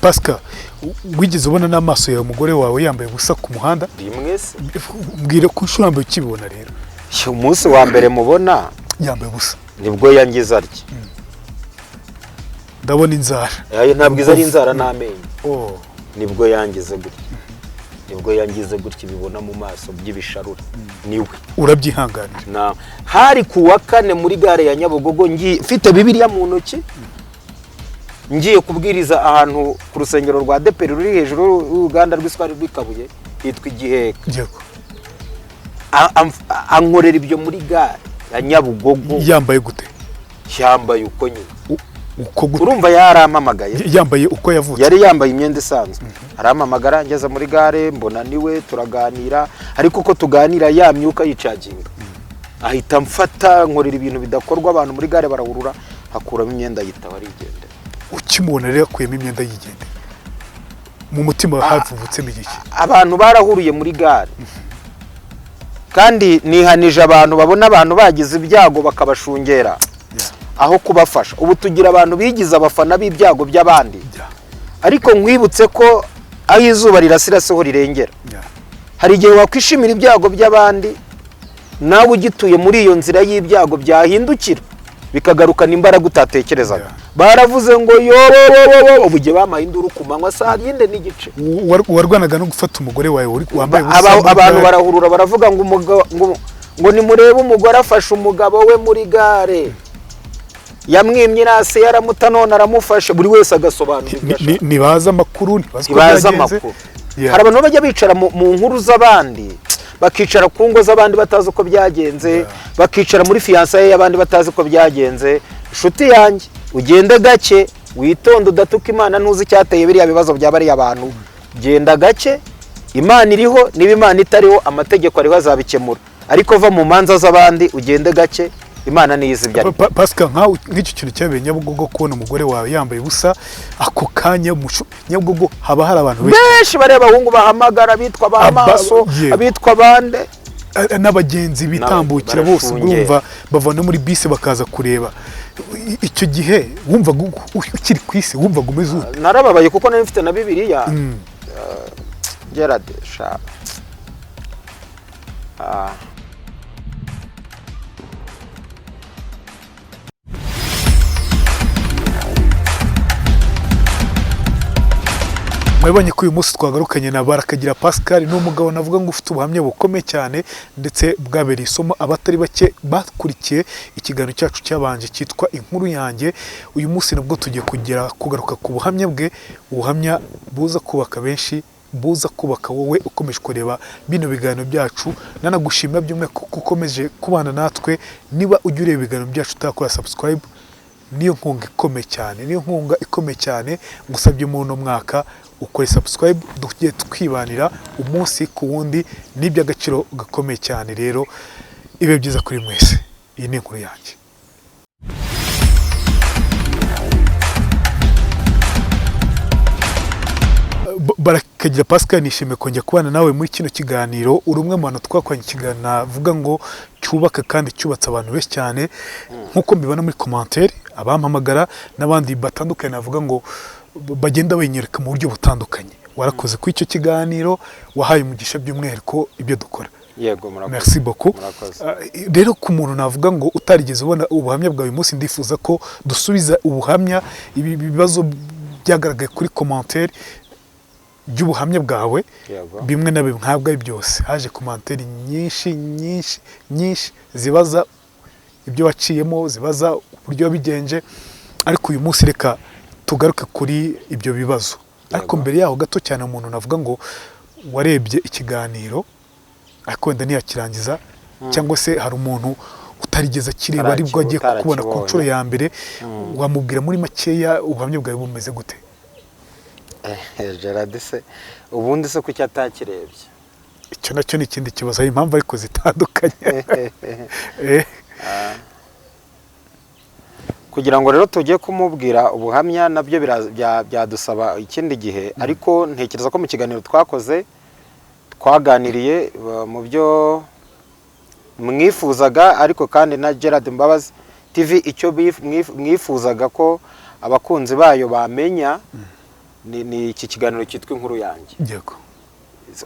Pascal, wigeze ubona n'amaso yawe umugore wawe yambaye ubusa ku muhanda? Rimwe se. Mbwira ku nshuro yambaye ukibibona rero. Umunsi wa mbere mubona yambaye ubusa, nibwo yangize atya. Ndabona inzara. Ayo ntabwo izo ari inzara n'amenyo. Oh. Nibwo yangize gutya, nibwo yangize gutya, ibibona mu maso by'ibisharura niwe. Urabyihanganira? Na hari ku wa kane muri gare ya Nyabugogo, ngiye mfite Bibiliya mu ntoki, ngiye kubwiriza ahantu ku rusengero rwa Deperi ruri hejuru y'uruganda rw'isukari rw'Ikabuye, hitwa Igiheka. Yego. Ankorera ibyo muri gare ya Nyabugogo. Yambaye gute? Yambaye uko nyine. Uko gute? Urumva yarampamagaye. Yambaye uko yavutse? Yari yambaye imyenda isanzwe, arampamagara ngeze muri gare, mbona niwe, turaganira, ariko uko tuganira ya myuka yicaginga, ahita amfata nkorera ibintu bidakorwa, abantu muri gare barahurura, akuramo imyenda yitaba arigendera. Ukimubona rero akuyemo imyenda yigendera, mu mutima havutsemo igiki? Abantu barahuriye muri gare, kandi nihanije abantu babona abantu bagize ibyago bakabashungera aho kubafasha. Ubu tugira abantu bigize abafana b'ibyago by'abandi, ariko nkwibutse ko aho izuba rirasira siho rirengera. Hari igihe wakwishimira ibyago by'abandi, nawe ugituye muri iyo nzira y'ibyago byahindukira bikagarukana imbaraga utatekerezaga. Baravuze ngo yobobobobo, ubu gihe bamaye induru ku manywa saa yinde n'igice. Warwanaga no gufata umugore wawe wambaye ubusa muri Abantu gare. barahurura baravuga ngo ngo nimurebe umugore afashe umugabo we muri gare, yamwimye irasi yaramuta none aramufashe, buri wese agasobanura ibyo ashaka. Ntibazi amakuru, ntibazi uko Ntibazi byagenze. amakuru. Hari abantu bajya bicara mu nkuru z'abandi, bakicara ku ngo z'abandi batazi uko byagenze, bakicara muri fiyansaye y'abandi batazi uko byagenze. Inshuti yanjye, ugende gake, witonde, udatuka Imana, ntuzi icyateye biriya bibazo bya bariya bantu. Genda gake, Imana iriho, niba Imana itariho amategeko ariho azabikemura, ariko va mu manza z'abandi, ugende gake, Imana niyo izi ibyo arimo. Pascal, nkawe nk'icyo kintu cyabereye Nyabugogo, kubona umugore wawe yambaye ubusa ako kanya Nyabugogo haba hari abantu benshi. Benshi bariya abahungu bahamagara bitwa ba maso, abitwa bande, n'abagenzi bitambukira bose, barashungera. Urumva bava no muri bisi bakaza kureba. Icyo gihe wumvaga ukiri ku isi, wumvaga umeze ute? Narababaye kuko nari mfite na Bibiliya. Gerard sha. Ah. Mwabonye ko uyu munsi twagarukanye na Barakagira Pascal, ni umugabo navuga ngo ufite ubuhamya bukomeye cyane ndetse bwabereye isomo abatari bake bakurikiye ikiganiro cyacu cyabanje cyitwa Inkuru Yanjye. Uyu munsi nabwo tugiye kugera kugaruka ku buhamya bwe, ubuhamya buza kubaka benshi, buza kubaka wowe ukomeje kureba bino biganiro byacu. Nanagushimira by'umwihariko kuko ukomeje kubana natwe. Niba ujya ureba ibiganiro byacu utakora subscribe, niyo nkunga ikomeye cyane, niyo nkunga ikomeye cyane ngusabye muri uno mwaka, ukore subscribe tugiye twibanira umunsi ku wundi, ni iby'agaciro gakomeye cyane. Rero ibe byiza kuri mwese. Iyi ni Inkuru Yanjye. Barakagira Pascal, nishimiye kongera kubana nawe muri kino kiganiro. Uri umwe mu bantu twakoranye ikiganiro navuga ngo cyubaka kandi cyubatse abantu benshi cyane, nk'uko mbibona muri commentaire, abampamagara n'abandi batandukanye, navuga ngo bagenda bayinyereka mu buryo butandukanye. Warakoze kuri icyo kiganiro, wahaye umugisha by'umwihariko ibyo dukora. Yego, murakoze. Merci beaucoup. Murakoze. Rero ku muntu navuga ngo utarigeze ubona ubuhamya bwawe uyu munsi, ndifuza ko dusubiza ubuhamya, ibi bibazo byagaragaye kuri commentaire by'ubuhamya bwawe. Bimwe na bimwe, ntabwo ari byose. Haje commentaire nyinshi nyinshi nyinshi zibaza ibyo waciyemo, zibaza uburyo wabigenje, ariko uyu munsi reka tugaruke kuri ibyo bibazo. Ariko mbere yaho gato cyane, umuntu navuga ngo warebye ikiganiro ariko wenda ntiyakirangiza, cyangwa se hari umuntu utarigeze akireba aribwo agiye kukubona ku nshuro ya mbere, wamubwira muri makeya ubuhamya bwawe bumeze gute? Gerard se ubundi se kuki atakirebye? Icyo nacyo ni ikindi kibazo, hari impamvu ariko zitandukanye. Kugira ngo rero tujye kumubwira ubuhamya nabyo byadusaba ikindi gihe, ariko ntekereza ko mu kiganiro twakoze twaganiriye mu byo mwifuzaga, ariko kandi na Gerard Mbabazi TV icyo mwifuzaga ko abakunzi bayo bamenya. Ni iki kiganiro cyitwa Inkuru Yanjye. Yego.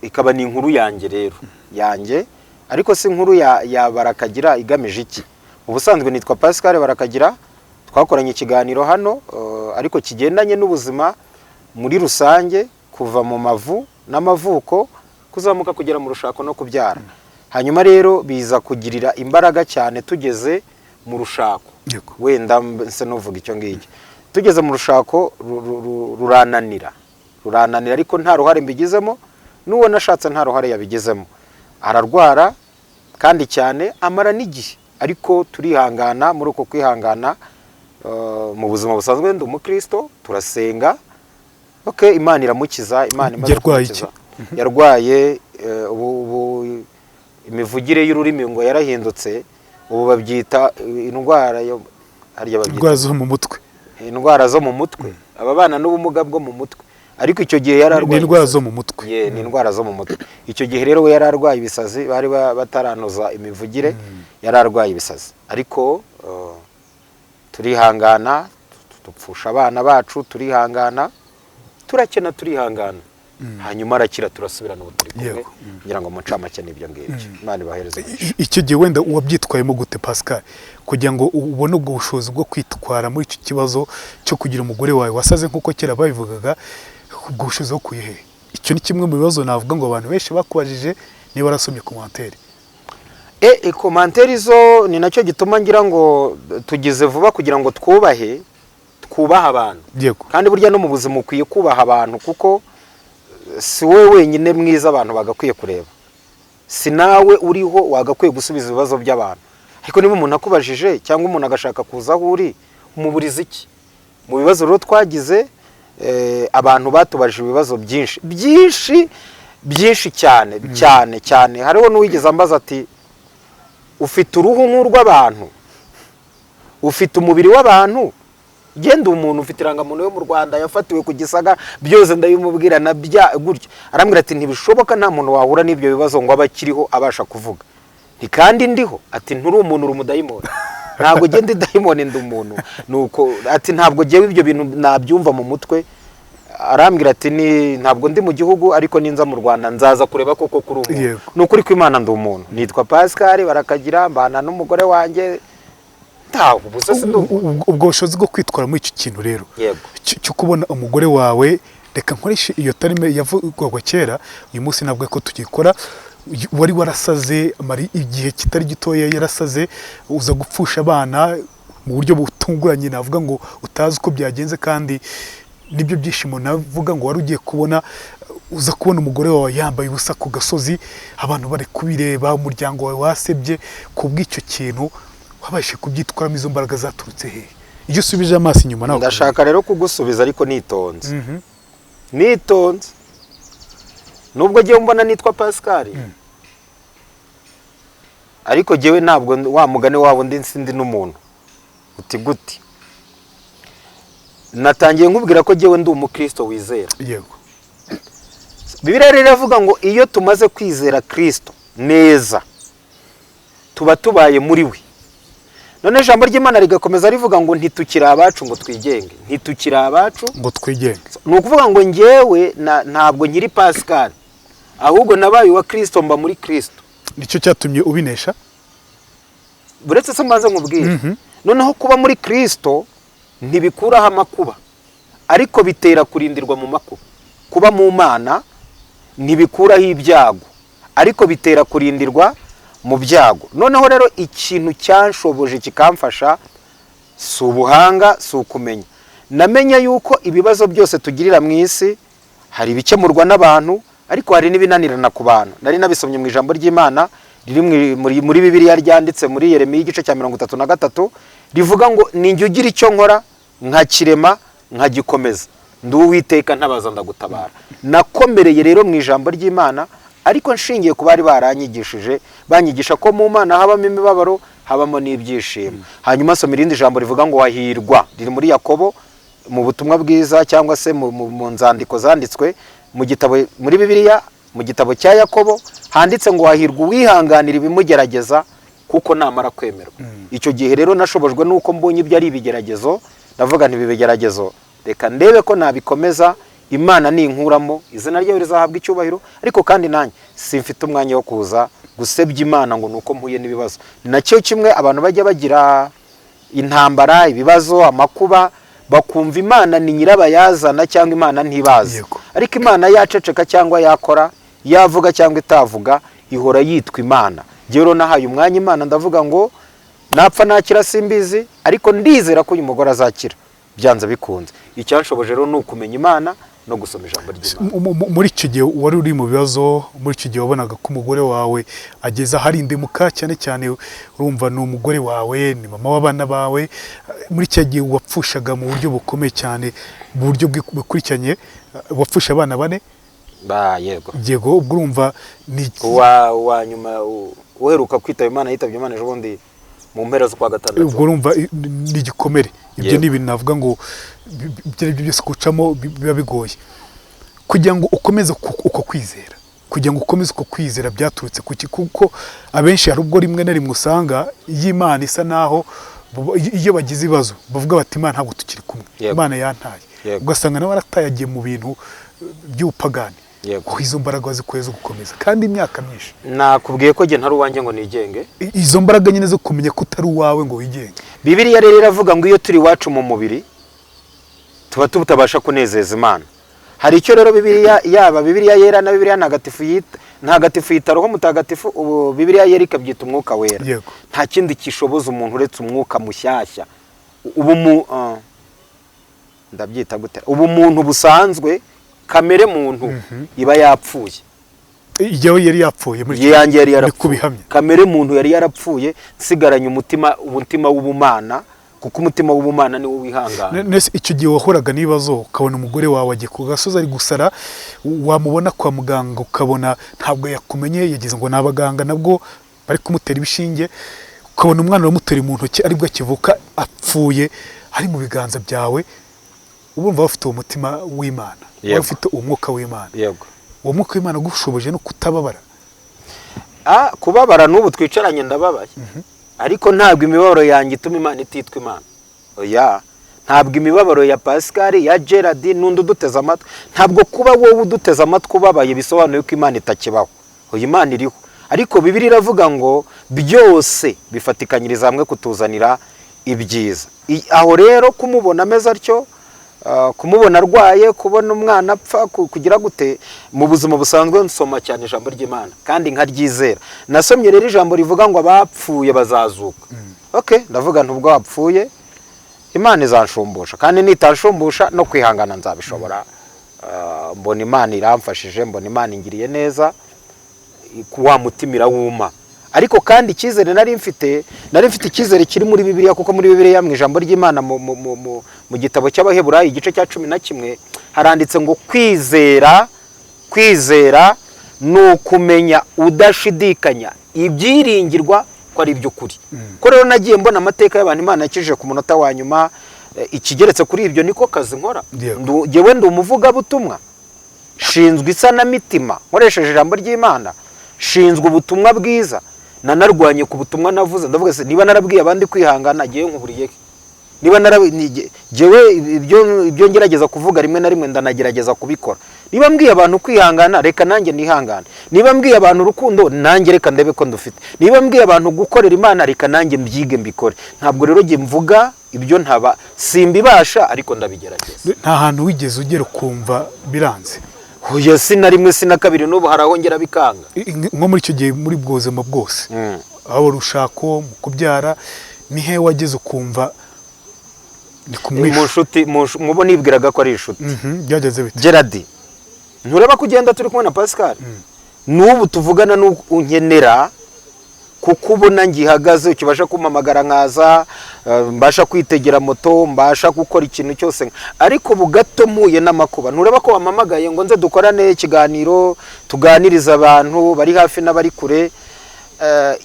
Ikaba ni inkuru yanjye rero, yanjye ariko si inkuru ya Barakagira igamije iki. Ubusanzwe nitwa Pascal Barakagira, twakoranye ikiganiro hano, ariko kigendanye n'ubuzima muri rusange, kuva mu mavu n'amavuko kuzamuka kugera mu rushako no kubyara. Hanyuma rero biza kugirira imbaraga cyane tugeze mu rushako. Wenda nse nuvuga icyo ngicyo, tugeze mu rushako rurananira, rurananira, ariko nta ruhare mbigizemo, n'uwo nashatse nta ruhare yabigizemo. Ararwara kandi cyane, amara n'igihe, ariko turihangana. Muri uko kwihangana, mu buzima busanzwe ndi umukristo, turasenga, okay, Imana iramukiza. Imana imaze Yarwaye kumukiza. Yarwaye ubu imivugire y'ururimi ngo yarahindutse, ubu babyita indwara yo harya babyita Indwara zo mu mutwe. Indwara zo mu mutwe, ababana n'ubumuga bwo mu mutwe. Ariko icyo gihe yari Ni arwaye indwara ibisazi. zo mu mutwe. Ye, ni indwara zo mu mutwe. Icyo gihe rero we yari arwaye ibisazi, bari bataranoza imivugire, yari arwaye ibisazi. Ariko turihangana, dupfusha abana bacu, turihangana, turakena, turihangana, hanyuma arakira, turasubirana, ubu turi kumwe. Ngira ngo mu ncamake n'ibyo ngibyo. Imana ibahereze umugisha. Icyo gihe wenda wabyitwayemo gute, Pascal, kugira ngo ubone ubwo bushobozi bwo kwitwara muri icyo kibazo cyo kugira umugore wawe wasaze nk'uko kera babivugaga? Ubwo bushobozi bukuye he? Icyo ni kimwe mu bibazo navuga ngo abantu benshi bakubajije niba warasomye commentaire. Commentaire zo ni nacyo gituma ngira ngo tugize vuba kugira ngo twubahe abantu. Kandi burya no mu buzima ukwiye kubaha abantu, kuko si wowe wenyine mwiza abantu bagakwiye kureba, si nawe uriho wagakwiye gusubiza ibibazo by'abantu. Ariko niba umuntu akubajije cyangwa umuntu agashaka kuza aho uri, umuburiza iki? Mu bibazo rero twagize, abantu batubajije ibibazo byinshi byinshi byinshi cyane cyane cyane. Hariho n'uwigeze ambaza ati: "Ufite uruhu nk'urw'abantu, ufite umubiri w'abantu?" Genda, umuntu ufite irangamuntu yo mu Rwanda yafatiwe ku Gisaga, byose ndabimubwira na bya gutyo. Arambwira ati: "Ntibishoboka, nta muntu wahura n'ibyo bibazo ngo abe akiriho abasha kuvuga." Nti: "Kandi ndiho." Ati: "Nturi umuntu, uri umudayimoni." Ntabwo genda idayimoni, ndi umuntu. Nuko ati: "Ntabwo ngewe ibyo bintu nabyumva mu mutwe." Arambwira ati: "Ni ntabwo ndi mu gihugu, ariko ninza mu Rwanda nzaza kureba koko kuri umuntu." Ni ukuri kw'Imana, ndi umuntu, nitwa Pascal Barakagira, mbana n'umugore wanjye, ntaho ubusa si ndi umuntu. Ubwo bushobozi bwo kwitwara muri icyo kintu rero cyo kubona umugore wawe, reka nkoreshe iyo terme yavugwaga kera, uyu munsi ntabwo ko tugikora, wari warasaze, mari igihe kitari gitoya yarasaze, uza gupfusha abana mu buryo butunguranye, navuga ngo utazi uko byagenze, kandi nibyo byishimo navuga ngo wari ugiye kubona, uza kubona umugore wawe yambaye ubusa ku gasozi, abantu bari kubireba, umuryango wawe wasebye ku bw'icyo kintu. Wabashije kubyitwaramo? Izo mbaraga zaturutse hehe iyo usubije amaso inyuma nawe? Ndashaka rero kugusubiza ariko nitonze, nitonze. Nubwo ngewe mbona nitwa Pascal, ariko ngewe ntabwo wa mugani wabo ndi sindi n'umuntu. Uti gute? Natangiye nkubwira ko ngewe ndi umukristo wizera. Bibiliya rero iravuga ngo iyo tumaze kwizera Kristo neza, tuba tubaye muri we. None ijambo ry'Imana rigakomeza rivuga ngo ntitukiri abacu ngo twigenge, ntitukiri abacu ngo twigenge. Ni ukuvuga ngo ngewe ntabwo nkiri Pascal, ahubwo nabaye uwa Kristo, mba muri Kristo. Nicyo cyatumye ubinesha. Buretse se mbanze nkubwire. Noneho kuba muri Kristo ntibikuraho amakuba, ariko bitera kurindirwa mu makuba. Kuba mu Mana ntibikuraho ibyago, ariko bitera kurindirwa mu byago. Noneho rero ikintu cyanshoboje kikamfasha si ubuhanga, si ukumenya. Namenya yuko ibibazo byose tugirira mu isi hari ibikemurwa n'abantu, ariko hari n'ibinanirana ku bantu. Nari nabisomye mu ijambo ry'Imana riri muri Bibiliya, ryanditse muri Yeremiya igice cya 33, rivuga ngo: "Ninjye ugira icyo nkora nkakirema nkagikomeza, ndi Uwiteka, ntabaza ndagutabara." Nakomereye rero mu ijambo ry'Imana, ariko nshingiye ku bari baranyigishije, banyigisha ko mu Mana habamo imibabaro, habamo n'ibyishimo. Hanyuma nsoma irindi jambo rivuga ngo wahirwa, riri muri Yakobo mu butumwa bwiza, cyangwa se mu nzandiko zanditswe mu gitabo muri Bibiliya, mu gitabo cya Yakobo, handitse ngo: "Wahirwa uwihanganira ibimugerageza, kuko namara kwemerwa." Icyo gihe rero nashobojwe nuko mbonye ibyo ari ibigeragezo, ndavuga nti: "Ibi bigeragezo reka ndebe ko nabikomeza." Imana ninkuramo, izina ryayo rizahabwa icyubahiro, ariko kandi nanjye simfite umwanya wo kuza gusebya Imana ngo nuko mpuye n'ibibazo. Ni nacyo kimwe abantu bajya bagira intambara, ibibazo, amakuba, bakumva Imana ni nyirabayazana cyangwa Imana ntibazi. Ariko Imana yaceceka cyangwa yakora, yavuga cyangwa itavuga, ihora yitwa Imana. Njyewe rero nahaye umwanya Imana, ndavuga ngo napfa nakira simbizi, ariko ndizera ko uyu mugore azakira byanze bikunze. Icyanshoboje rero ni ukumenya Imana no gusoma ijambo ry'Imana. Muri icyo gihe wari uri mu bibazo, muri icyo gihe wabonaga ko umugore wawe ageze ahari indemuka, cyane cyane urumva ni umugore wawe, ni mama w'abana bawe. Muri icyo gihe wapfushaga mu buryo bukomeye cyane, mu buryo bukurikiranye, wapfusha abana 4. Ba, yego. Yego, ubwo urumva ni Uwa nyuma uheruka kwitaba Imana yitabye Imana ejo bundi mu mpera z'ukwa gatandatu. Ubwo urumva ni igikomere ibyo. Ni ibintu navuga ngo ibyo ari byo byose gucamo biba bigoye kugira ngo ukomeze uko kwizera. Kugira ngo ukomeze uko kwizera byaturutse kuki? Kuko abenshi hari ubwo rimwe na rimwe usanga iyo Imana isa naho iyo bagize ibibazo bavuga bati: "Imana ntabwo tukiri kumwe, Imana yantaye." Ugasanga nawe arataye, agiye mu bintu by'ubupagani. Kuko izo mbaraga wazikuye zo gukomeza kandi imyaka myinshi? Nakubwiye ko njye ntari uwanjye ngo nigenge. Izo mbaraga nyine zo kumenya ko utari uwawe ngo wigenge. Bibiliya rero iravuga ngo iyo turi iwacu mu mubiri tuba tutabasha kunezeza Imana. Hari icyo rero Bibiliya, yaba Bibiliya Yera na Bibiliya Ntagatifu, yita Ntagatifu, yita Roho Mutagatifu. Ubu Bibiliya Yera ikabyita Umwuka Wera. Nta kindi kishoboza umuntu uretse umwuka mushyashya. Ubu mu ndabyita gute, ubu muntu busanzwe, kamere muntu iba yapfuye. Igihe yari yapfuye muri icyo Yanjye yari ni yarapfuye. Kubihamya. Kamere muntu yari yarapfuye, nsigaranye umutima, umutima w'ubumana, kuko umutima w'ubumana niwo wihangana. Nese icyo gihe wahoraga n'ibibazo, ukabona umugore wawe agiye ku gasozi ari gusara, wamubona kwa muganga ukabona ntabwo yakumenye, yagize ngo ni abaganga nabwo bari kumutera ibishinge, ukabona umwana uramutera mu ntoki aribwo akivuka apfuye ari mu biganza byawe, urumva bafite uwo mutima w'Imana, wari ufite uwo mwuka w'Imana? Yego. Uwo mwuka w'Imana ugushoboje no kutababara? Ah, kubabara n'ubu twicaranye ndababaye, ariko ntabwo imibabaro yanjye ituma Imana ititwa Imana. Oya, ntabwo imibabaro ya Pascal, ya Gerard n'undi uduteze amatwi, ntabwo kuba wowe uduteze amatwi ubabaye bisobanuye ko Imana itakibaho. Oya, Imana iriho, ariko Bibiliya iravuga ngo byose bifatikanyiriza hamwe kutuzanira ibyiza. Aho rero kumubona ameze atyo, kumubona arwaye, kubona umwana apfa, kugira gute, mu buzima busanzwe nsoma cyane ijambo ry'Imana kandi nkaryizera. Nasomye rero ijambo rivuga ngo abapfuye bazazuka. Okay, ndavuga nti ubwo wapfuye Imana izanshumbusha, kandi nitanshumbusha no kwihangana nzabishobora. Mbona Imana iramfashije, mbona Imana ingiriye neza, wa mutima irawuma. Ariko kandi icyizere nari mfite, nari mfite icyizere kiri muri Bibiliya, kuko muri Bibiliya, mu ijambo ry'Imana, mu gitabo cy'Abaheburayi igice cya 11, haranditse ngo kwizera ni ukumenya udashidikanya ibyiringirwa ko ari iby'ukuri. Ko rero nagiye mbona amateka y'abantu Imana yakijije ku munota wa nyuma, ikigeretse kuri ibyo niko kazi nkora. Jyewe ndi umuvugabutumwa, shinzwe isanamitima nkoresheje ijambo ry'Imana, shinzwe ubutumwa bwiza. Nanarwanye ku butumwa navuze, ndavuga se niba narabwiye abandi kwihangana, ngewe nkuburiye he? Niba jyewe ibyo ngerageza kuvuga rimwe na rimwe ndanagerageza kubikora. Niba mbwiye abantu kwihangana, reka nanjye nihangane. Niba mbwiye abantu urukundo, nanjye reka ndebe ko ndufite. Niba mbwiye abantu gukorera Imana, reka nanjye mbyige mbikore. Ntabwo rero njye mvuga ibyo ntaba simbibasha, ariko ndabigerageza. Nta hantu wigeze ugera ukumva biranze? Oya, si na rimwe, si na kabiri. N'ubu hari aho ngera bikanga. Nko muri icyo gihe, muri ubwo buzima bwose, aho urushako, mu kubyara, ni he wageze ukumva ni ku Mu mwisho? nshuti, mubo nibwiraga ko ari inshuti. Byageze bite? Gerard, ntureba ko ugenda turi kumwe na Pascal n'ubu tuvugana, unkenera kuko ubona ngihagaze, ukibasha kumpamagara nkaza, mbasha kwitegera moto, mbasha gukora ikintu cyose. Ariko ubu gato mpuye n'amakuba, ntureba ko wampamagaye ngo nze dukorane ikiganiro, tuganirize abantu bari hafi n'abari kure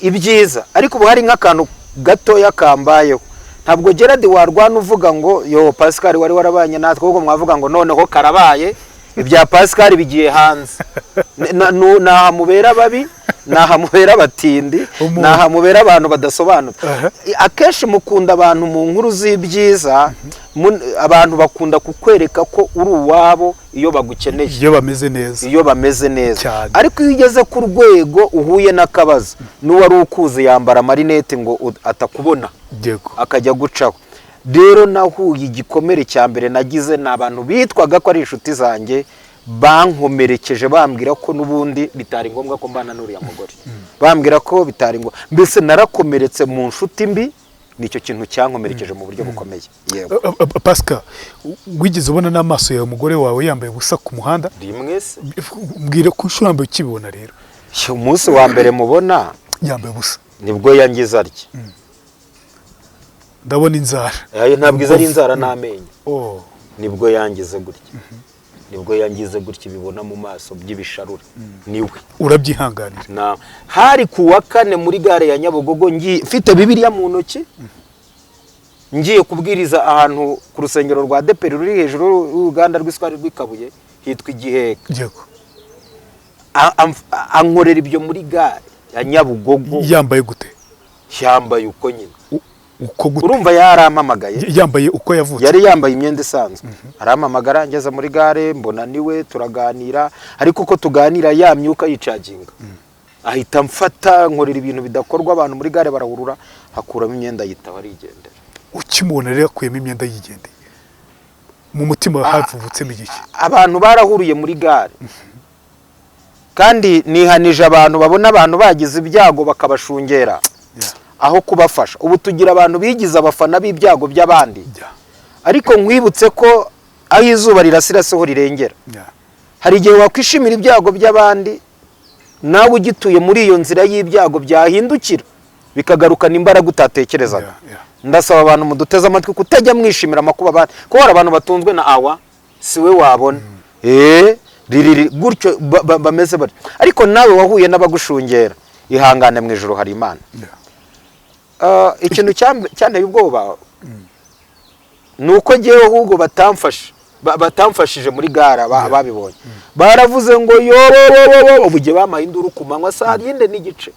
ibyiza. Ariko ubu hari nk'akantu gatoya kambayeho, ntabwo Gerard warwana uvuga ngo yo Pascal wari warabanye natwe, ahubwo mwavuga ngo noneho karabaye, ibya Pascal bigiye hanze. Naha mubera babi. Ni aha mubera abatindi, Umuntu. ni aha mubera abantu badasobanutse. Akenshi mukunda abantu mu nkuru z'ibyiza, abantu bakunda kukwereka ko uri uwabo iyo bagukeneye, iyo bameze neza, iyo bameze neza. Cyane. Ariko iyo ugeze ku rwego uhuye n'akabazo, n'uwari ukuzi yambara amarinete ngo atakubona, akajya gucaho. Rero nahuye igikomere cya mbere nagize ni abantu bitwaga ko ari inshuti zanjye bankomerekeje, bambwira ko n'ubundi bitari ngombwa ko mbana n'uriya mugore, bambwira ko bitari ngombwa. Mbese narakomeretse mu nshuti mbi, nicyo kintu cyankomerekeje mu buryo bukomeye, yego. Pascal, wigeze ubona n'amaso yawe umugore wawe yambaye ubusa ku muhanda? Rimwe se? Mbwira ku nshuro yambaye ukibibona rero. Umunsi wa mbere mubona yambaye ubusa, nibwo yangize atya. Ndabona inzara. Ayo ntabwo izo ari inzara n'amenyo. Oh. Nibwo yangize gutya, nibwo yangize gutya, ibibona mu maso by'ibisharure niwe. Urabyihanganira? Na hari ku wa kane muri gare ya Nyabugogo, ngiye mfite Bibiliya mu ntoki, ngiye kubwiriza ahantu ku rusengero rwa ADEPR ruri hejuru y'uruganda rw'isukari rw'Ikabuye, hitwa Igiheka. Ankorera ibyo muri gare ya Nyabugogo. Yambaye gute? Yambaye uko nyine. Uko gute? Urumva yarampamagaye. Yambaye uko yavutse? Yari yambaye imyenda isanzwe, arampamagara ngeze muri gare, mbona niwe, turaganira. Ariko uko tuganira ya myuka yicaginga, ahita amfata nkorera ibintu bidakorwa, abantu muri gare barahurura, akuramo imyenda yitaba arigendera. Ukimubona rero akuyemo imyenda yigendeye, mu mutima havutsemo igiki? Abantu barahuriye muri gare. Kandi nihanije abantu babona abantu bagize ibyago bakabashungera aho kubafasha. Ubu tugira abantu bigize abafana b'ibyago by'abandi. Ariko nkwibutse ko aho izuba rirasira siho rirengera. Hari igihe wakwishimira ibyago by'abandi, nawe ugituye muri iyo nzira y'ibyago byahindukira bikagarukana imbaraga utatekerezaga. Ndasaba abantu muduteze amatwi kutajya mwishimira amakuba abandi, kuko hari abantu batunzwe na awa si we wabona ririri gutyo bameze batyo. Ariko nawe wahuye n'abagushungera, ihangane, mu ijoro hari Imana. Ikintu cyanteye ubwoba ni uko ngewe ahubwo batamfashe, batamfashije muri gare. Ababibonye baravuze ngo yororororo, ubu igihe bampaye induru ku manywa saa yinde n'igice.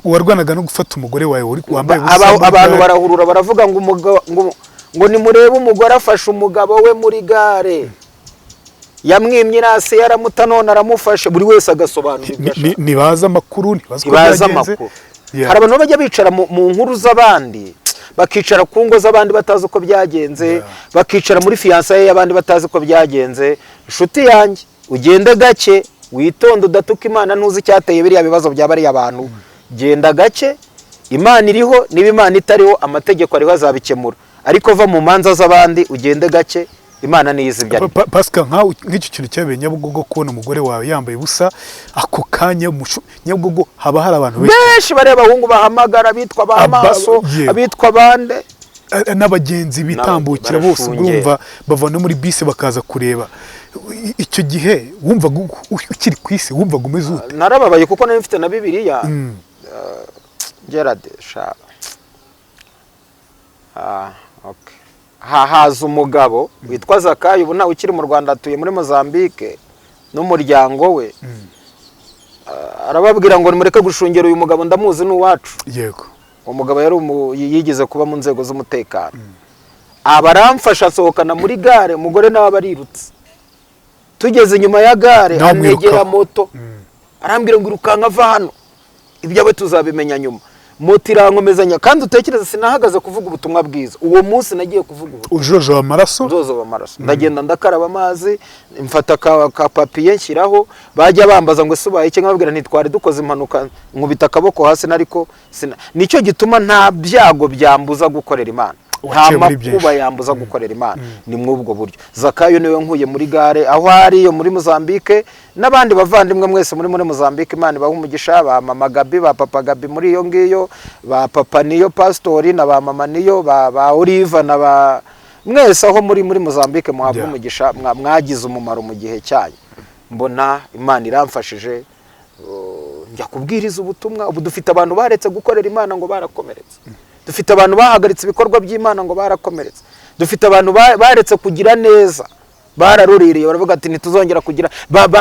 Warwanaga no gufata umugore wawe wambaye ubusa muri Abantu gare. barahurura, baravuga ngo ngo nimurebe umugore afashe umugabo we muri gare, yamwimye irasi yaramuta none aramufashe. Buri wese agasobanura ibyo ashaka. Ntibazi amakuru, ntibazi uko Ntibazi byagenze. amakuru. Hari abantu bajya bicara mu nkuru z'abandi, bakicara ku ngo z'abandi batazi uko byagenze, bakicara muri fiançailles y'abandi batazi uko byagenze. Inshuti yanjye, ugende gake, witonde, udatuka Imana. Ntuzi icyateye biriya bibazo bya bariya bantu. Genda gake, Imana iriho. Niba Imana itariho, amategeko ariho, azabikemura. Ariko va mu manza z'abandi, ugende gake, Imana niyo izi ibyo ari byo. Pascal, nkawe nk'icyo kintu cyabereye Nyabugogo, kubona umugore wawe yambaye ubusa ako kanya Nyabugogo haba hari abantu benshi. Benshi bariya abahungu bahamagara bitwa ba maso, abitwa bande. N'abagenzi bitambukira bose. Barashungera. Urumva bava no muri bisi bakaza kureba. Icyo gihe wumvaga ukiri ku isi, wumvaga umeze ute? Narababaye kuko nari mfite na Bibiliya. Gerard sha, okay. Haza umugabo witwa Zakayo, ubu ntawe ukiri mu Rwanda, atuye muri Mozambique n'umuryango we. Arababwira ngo nimureke gushungera uyu mugabo, ndamuzi, ni uwacu. Uwo mugabo yari yigeze kuba mu nzego z'umutekano. Aba aramfasha asohokana muri gare, umugore nawe aba arirutse. Tugeze inyuma ya gare, Nawe anegera amwirukaho. moto, arambwira ngo irukanka ava hano, ibyawe tuzabimenya nyuma. Moto irankomezanya. Kandi utekereze, sinahagaze kuvuga ubutumwa bwiza uwo munsi, nagiye kuvuga ubutumwa Ujojoba amaraso. Nzozoba amaraso, ndagenda ndakaraba amazi, mfata ka papier nshyiraho. Bajya bambaza ngo ese ubaye iki, nkababwira ntitwari dukoze impanuka, nkubita akaboko hasi. Nariko nicyo gituma nta byago byambuza gukorera Imana, nta Waciye muri byinshi. makuba yambuza gukorera Imana. Ni muri ubwo buryo Zakayo niwe nkuye muri gare aho ari iyo muri Mozambique. N'abandi bavandimwe mwese muri Mozambique, Imana ibahe umugisha, ba mama Gabi, ba papa Gabi muri iyo ngiyo, ba papa niyo pasitori na ba mama niyo, ba Oliva na ba mwese aho muri Mozambique, muhabwe umugisha. Mwagize umumaro mu gihe cyanyu. Mbona Imana iramfashije, njya kubwiriza ubutumwa. Ubu dufite abantu baretse gukorera Imana ngo barakomeretse, dufite abantu bahagaritse ibikorwa by'Imana ngo barakomeretse, dufite abantu baretse kugira neza. Bararuririye baravuga ati ntituzongera kugira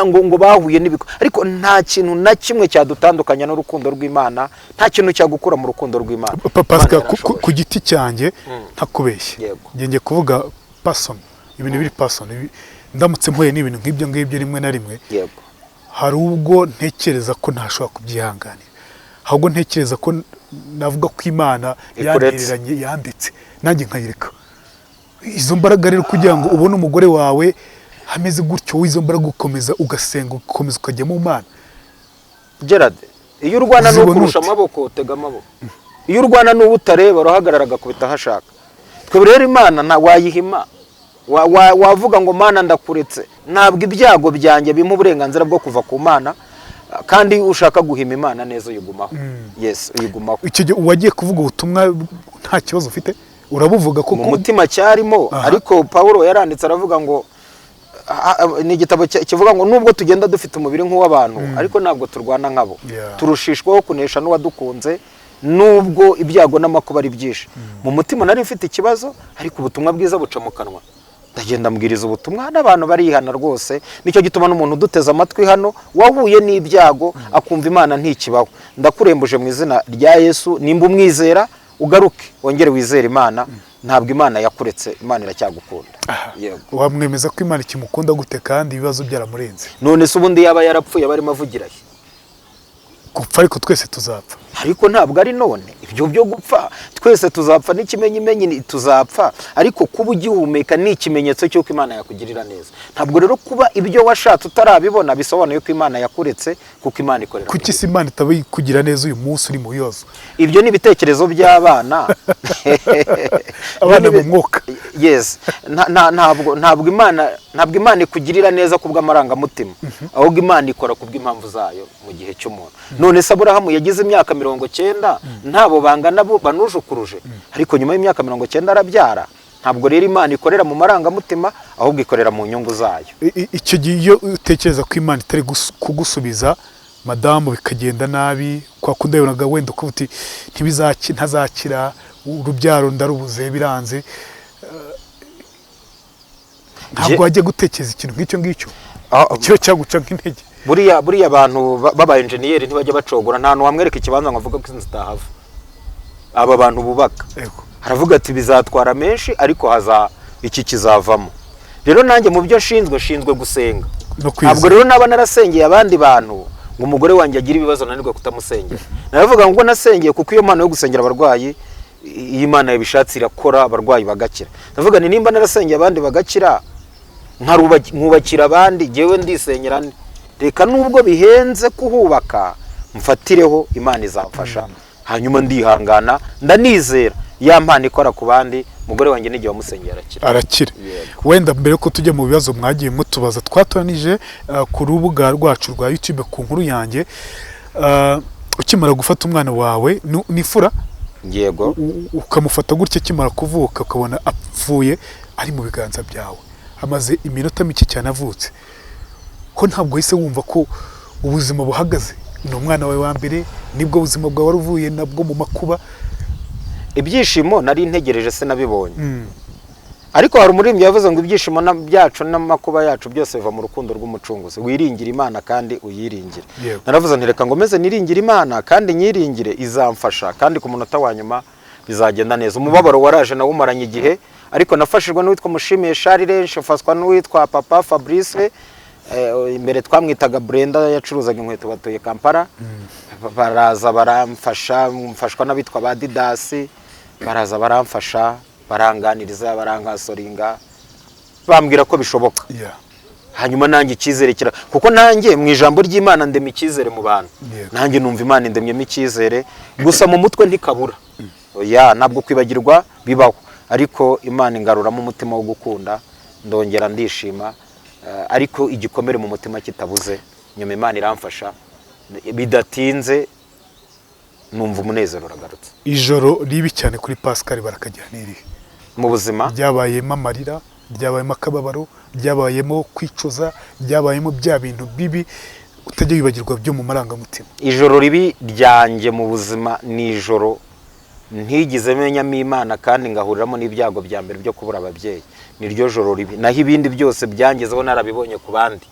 ngo bahuye n'ibiko, ariko nta kintu na kimwe cyadutandukanya n'urukundo rw'Imana, nta kintu cyagukura mu rukundo rw'Imana. Pascal, ku giti cyanjye ntakubeshye, ngiye kuvuga person, ibintu biri person, ndamutse mpuye n'ibintu nk'ibyo ngibyo rimwe na rimwe, hari ubwo ntekereza ko ntashobora kubyihanganira, ahubwo ntekereza ko navuga ko Imana yandiranye yanditse nanjye nkayireka. Izo mbaraga rero kugira ngo ubone umugore wawe hameze gutyo, izo mbaraga ukomeza ugasenga ukomeza ukajya mu Mana. Gerard, iyo urwana n'ukurusha amaboko utega amaboko, iyo urwana n'uwo utareba urahagarara agakubita aho ashaka. Twe rero Imana nta wayihima, wavuga ngo Mana ndakuretse, ntabwo ibyago byanjye bimpa uburenganzira bwo kuva ku Mana, kandi ushaka guhima Imana neza uyigumaho. Yes, uyigumaho. Icyo gihe wagiye kuvuga ubutumwa nta kibazo ufite, urabuvuga ko mu mutima cyarimo. Ariko Paulo yaranditse aravuga ngo ni igitabo kivuga ngo nubwo tugenda dufite umubiri nk'uw'abantu, ariko ntabwo turwana nkabo, turushishwaho kunesha n'uwadukunze, nubwo ibyago n'amakuba ari byinshi. Mu mutima nari mfite ikibazo, ariko ubutumwa bwiza buca mu kanwa, ndagenda mbwiriza ubutumwa n'abantu barihana rwose. Nicyo gituma n'umuntu uduteze amatwi hano wahuye n'ibyago akumva Imana ntikibaho, ndakurembuje mu izina rya Yesu, nimba umwizera ugaruke wongere wizere Imana. Ntabwo Imana yakuretse, Imana iracyagukunda. Wamwemeza ko Imana ikimukunda gute kandi ibibazo byaramurenze? None se ubundi yaba yarapfuye barimo avugirahe? Gupfa ariko twese tuzapfa. Ariko ntabwo ari none ibyo byo gupfa, twese tuzapfa, n'ikimenyimenyi tuzapfa, ariko kuba ugihumeka ni ikimenyetso cy'uko Imana yakugirira neza. Ntabwo rero kuba ibyo washatse utarabibona bisobanuye ko Imana yakuretse, kuko Imana ikorera. Kuki se Imana itaba ikugira neza uyu munsi uri mu bibazo? Ibyo ni ibitekerezo by'abana. Abana mu mwuka. Yes, ntabwo Imana ikugirira neza kubw'amarangamutima, ahubwo Imana ikora kubw'impamvu zayo mu gihe cy'umuntu. None se Aburahamu yagize imyaka 90 ntabo bangana banujukuruje, ariko nyuma y'imyaka 90 arabyara. Ntabwo rero Imana ikorera mu marangamutima, ahubwo ikorera mu nyungu zayo. Icyo gihe iyo utekereza ko Imana itari kugusubiza madamu bikagenda nabi, kwa kundi yabonaga wenda uko uti ntazakira, urubyaro ndarubuze biranze, ntabwo wajya gutekereza ikintu nk'icyo ngicyo icyo cyaguca nk'intege. Buriya abantu baba engineer ntibajya bacogora, nta wamwereka ikibanza ngo avuga ko inzu itahava. Aba bantu bubaka aravuga ati bizatwara menshi, ariko haza iki kizavamo. Rero nanjye mu byo nshinzwe gusenga. Ntabwo rero naba narasengeye abandi bantu ngo umugore wanjye agire ibibazo nanirwa kutamusengera. Naravuga ngo nasengeye kuko iyo mpano yo gusengera abarwayi, iyo Imana yabishatse irakora, abarwayi bagakira. Ndavuga ni nimba narasengeye abandi bagakira, nkubakira abandi, jyewe ndisenyera, reka nubwo bihenze kuhubaka mfatireho, Imana izamfasha. Hanyuma ndihangana, ndanizera ya mpano ikora ku bandi, umugore wanjye n'igihe wamusengera arakira. Wenda mbere ko tujya mu bibazo mwagiye mutubaza, twatoranije ku rubuga rwacu rwa YouTube ku nkuru yanjye, ukimara gufata umwana wawe n'ifura, yego, ukamufata gutya akimara kuvuka, ukabona apfuye ari mu biganza byawe, amaze iminota mike cyane avutse, ko ntabwo wahise wumva ko ubuzima buhagaze? Ni umwana wawe wa mbere, nibwo buzima bwawe wari uvuye nabwo mu makuba. Ibyishimo nari ntegereje sinabibonye. Ariko hari umuririmbyi yavuze ngo ibyishimo byacu n'amakuba yacu byose biva mu rukundo rw'umucunguzi. Wiringire Imana kandi uyiringire. Naravuze nti reka ngomeze niringire Imana kandi nyiringire, izamfasha, kandi ku munota wa nyuma bizagenda neza. Umubabaro waraje nawumaranye igihe, ariko nafashijwe n'uwitwa Mushimiye Charles, mfashwa n'uwitwa Papa Fabrice, imbere twamwitaga Brenda, yacuruzaga inkweto, batuye Kampala. Baraza baramfasha, mfashwa n'abitwa ba Didasi, baraza baramfasha, baranganiriza, barankasoringa, bambwira ko bishoboka. Hanyuma nanjye icyizere kira, kuko nanjye mu ijambo ry'Imana ndema icyizere mu bantu. Nanjye numva Imana indemyemo icyizere, gusa mu mutwe ntikabura. Oya, ntabwo kwibagirwa bibaho, ariko Imana ingaruramo umutima wo gukunda, ndongera ndishima, ariko igikomere mu mutima kitabuze. Nyuma Imana iramfasha, bidatinze numva umunezero uragarutse. Ijoro ribi cyane kuri Pascal Barakagira n'irihe mu buzima? Ryabayemo amarira, ryabayemo akababaro, ryabayemo kwicuza, ryabayemo bya bintu bibi utajya wibagirwa byo mu marangamutima. Ijoro ribi ryanjye mu buzima ni ijoro Ntigize menyamo Imana kandi ngahuriramo n'ibyago bya mbere byo kubura ababyeyi, niryo joro ribi. Naho ibindi byose byangezeho narabibonye ku bandi,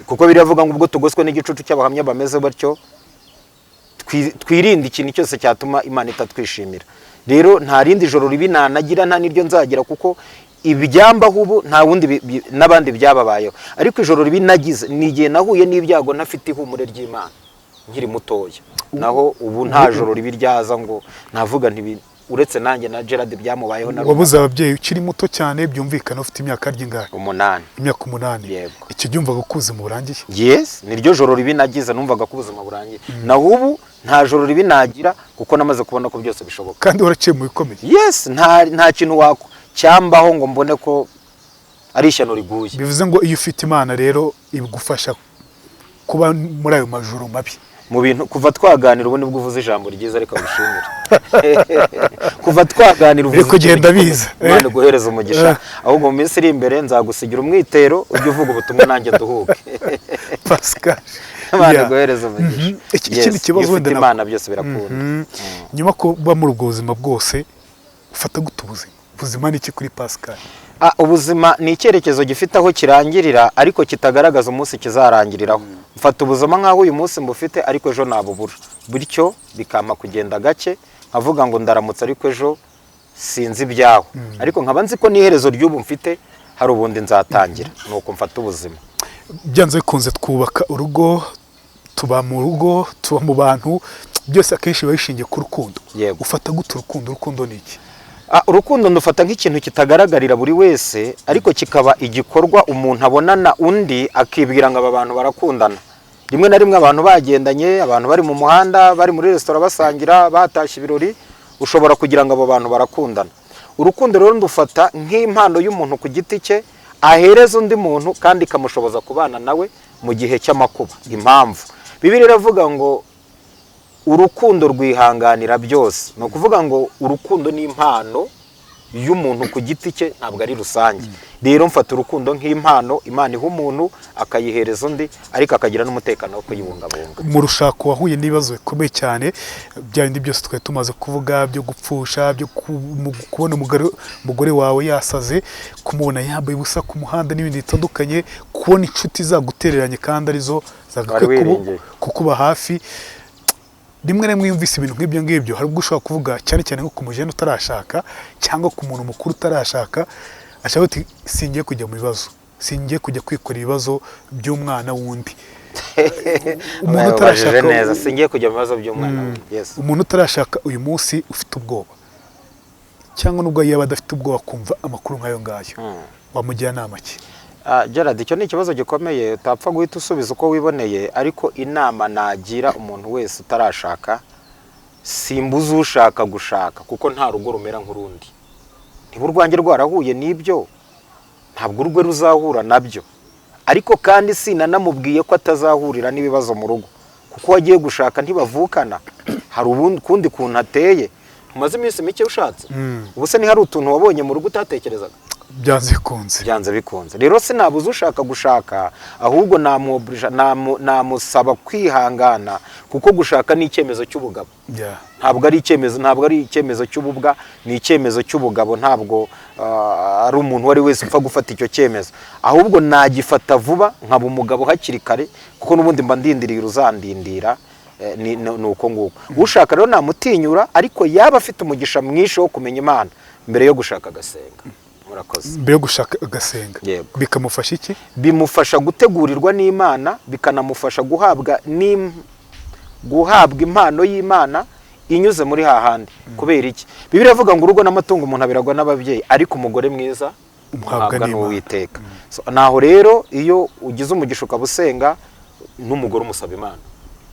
kuko biravuga ngo ubwo tugoswe n'igicucu cy'abahamya bameze batyo, twirinde ikintu cyose cyatuma Imana itatwishimira. Rero nta rindi joro ribi nanagira, nta n'iryo nzagira, kuko ibyambaho ubu nta wundi n'abandi byababayeho. Ariko ijoro ribi nagize ni igihe nahuye n'ibyago ntafite ihumure ry'Imana nkiri mutoya. Naho ubu nta joro ribi ryaza ngo navuga nti uretse nanjye na Gerard byamubayeho na Wabuze ababyeyi ukiri muto cyane, byumvikana ufite imyaka ry'ingahe? 8. Imyaka 8? Yego. Icyo gihe wumvaga ko ubuzima burangiye? Yes, niryo joro ribi nagize, numvaga ko ubuzima burangiye. Naho ubu nta joro ribi nagira, kuko namaze kubona ko byose bishoboka. Kandi waraciye mu bikomeye. Yes, nta kintu wako cyambaho ngo mbone ko ari ishyano riguye. Bivuze ngo iyo ufite Imana rero igufasha kuba muri ayo majoro mabi. Mu bintu kuva twaganira, ubu nibwo uvuze ijambo ryiza, ariko ngushimire. Kuva twaganira uvuze Biri kugenda ikintu biza. gikomeye. Imana iguhereze umugisha. Ahubwo mu minsi iri imbere nzagusigira umwitero, ujye uvuga ubutumwa nanjye nduhuke. Pascal. Imana iguhereze umugisha. Ikindi Yes, kibazo iyo wenda ufite Imana byose birakunda. Nyuma kuba muri ubwo buzima bwose, ufata gute ubuzima? Ubuzima ni iki kuri Pascal? Ubuzima ni icyerekezo gifite aho kirangirira ariko kitagaragaza umunsi kizarangiriraho. Mfata ubuzima nk'aho uyu munsi mbufite ariko ejo nabubura, bityo bikampa kugenda gake, nkavuga ngo ndaramutse ariko ejo sinzi ibyaho, ariko nkaba nzi ko n'iherezo ry'ubu mfite hari ubundi nzatangira. Ni uko mfata ubuzima. Byanze bikunze twubaka urugo, tuba mu rugo, tuba mu bantu, byose akenshi biba bishingiye ku rukundo. Yego. Ufata gute urukundo? Urukundo ni iki? Urukundo ndufata nk'ikintu kitagaragarira buri wese, ariko kikaba igikorwa umuntu abonana undi akibwira ngo aba bantu barakundana. Rimwe na rimwe abantu bagendanye, abantu bari mu muhanda, bari muri resitora basangira, batashye ibirori, ushobora kugira ngo abo bantu barakundana. Urukundo rero ndufata nk'impano y'umuntu ku giti cye ahereza undi muntu, kandi ikamushoboza kubana nawe mu gihe cy'amakuba. Impamvu Bibiliya iravuga ngo urukundo rwihanganira byose, ni ukuvuga ngo urukundo ni impano y'umuntu ku giti cye, ntabwo ari rusange. Rero mfata urukundo nk'impano Imana iha umuntu akayihereza undi, ariko akagira n'umutekano wo kuyibungabunga. Mu rushako wahuye n'ibibazo bikomeye cyane, bya bindi byose twari tumaze kuvuga byo gupfusha, byo kubona umugore wawe yasaze, kumubona yambaye ubusa ku muhanda n'ibindi bitandukanye, kubona inshuti zagutereranye kandi arizo zagakwiye Wari wiringiye. kukuba hafi. Rimwe na rimwe iyo wumvise ibintu nk'ibyo ngibyo, hari ubwo ushobora kuvuga, cyane cyane nko ku mujene utarashaka cyangwa ku muntu mukuru utarashaka, ashaka ati singiye kujya mu bibazo, singiye kujya kwikora ibibazo by'umwana wundi. Umuntu Ubajije utarashaka neza, singiye kujya mu bibazo by'umwana we. Yes. Umuntu utarashaka uyu munsi ufite ubwoba, cyangwa nubwo yaba adafite ubwoba, kumva amakuru nk'ayo ngayo, wamugira inama ki? Gerard, icyo ni ikibazo gikomeye utapfa guhita usubiza uko wiboneye, ariko inama nagira umuntu wese utarashaka, simbuza ushaka gushaka, kuko nta rugo rumera nk'urundi. Niba urwanjye rwarahuye n'ibyo, ntabwo urwe ruzahura nabyo. Ariko kandi sinanamubwiye ko atazahurira n'ibibazo mu rugo, kuko uwo agiye gushaka ntibavukana, hari ukundi kuntu ateye. Umaze iminsi mike ushatse, ubu se ntihari utuntu wabonye mu rugo utatekerezaga? Byanze bikunze. Byanze bikunze. Rero sinabuza ushaka gushaka, ahubwo namusaba kwihangana, kuko gushaka ni icyemezo cy'ubugabo. Ntabwo ari icyemezo cy'ububwa, ni icyemezo cy'ubugabo. Ntabwo ari umuntu uwo ari wese upfa gufata icyo cyemezo. Ahubwo nagifata vuba nkaba umugabo hakiri kare, kuko n'ubundi mba ndindiriye uruzandindira. Ni uko nguko. Ushaka rero namutinyura, ariko yaba afite umugisha mwinshi wo kumenya Imana, mbere yo gushaka agasenga. Murakoze. Mbere yo gushaka agasenga? Yego. Bikamufasha iki? Bimufasha gutegurirwa n'Imana, bikanamufasha guhabwa impano y'Imana inyuze muri hahandi. Kubera iki? Bibiliya iravuga ngo urugo n'amatungo umuntu abiragwa n'ababyeyi, ariko umugore mwiza umuhabwa umuhabwa n'Imana. n'Uwiteka. So, naho rero iyo ugize umugisha ukaba usenga, n'umugore umusaba Imana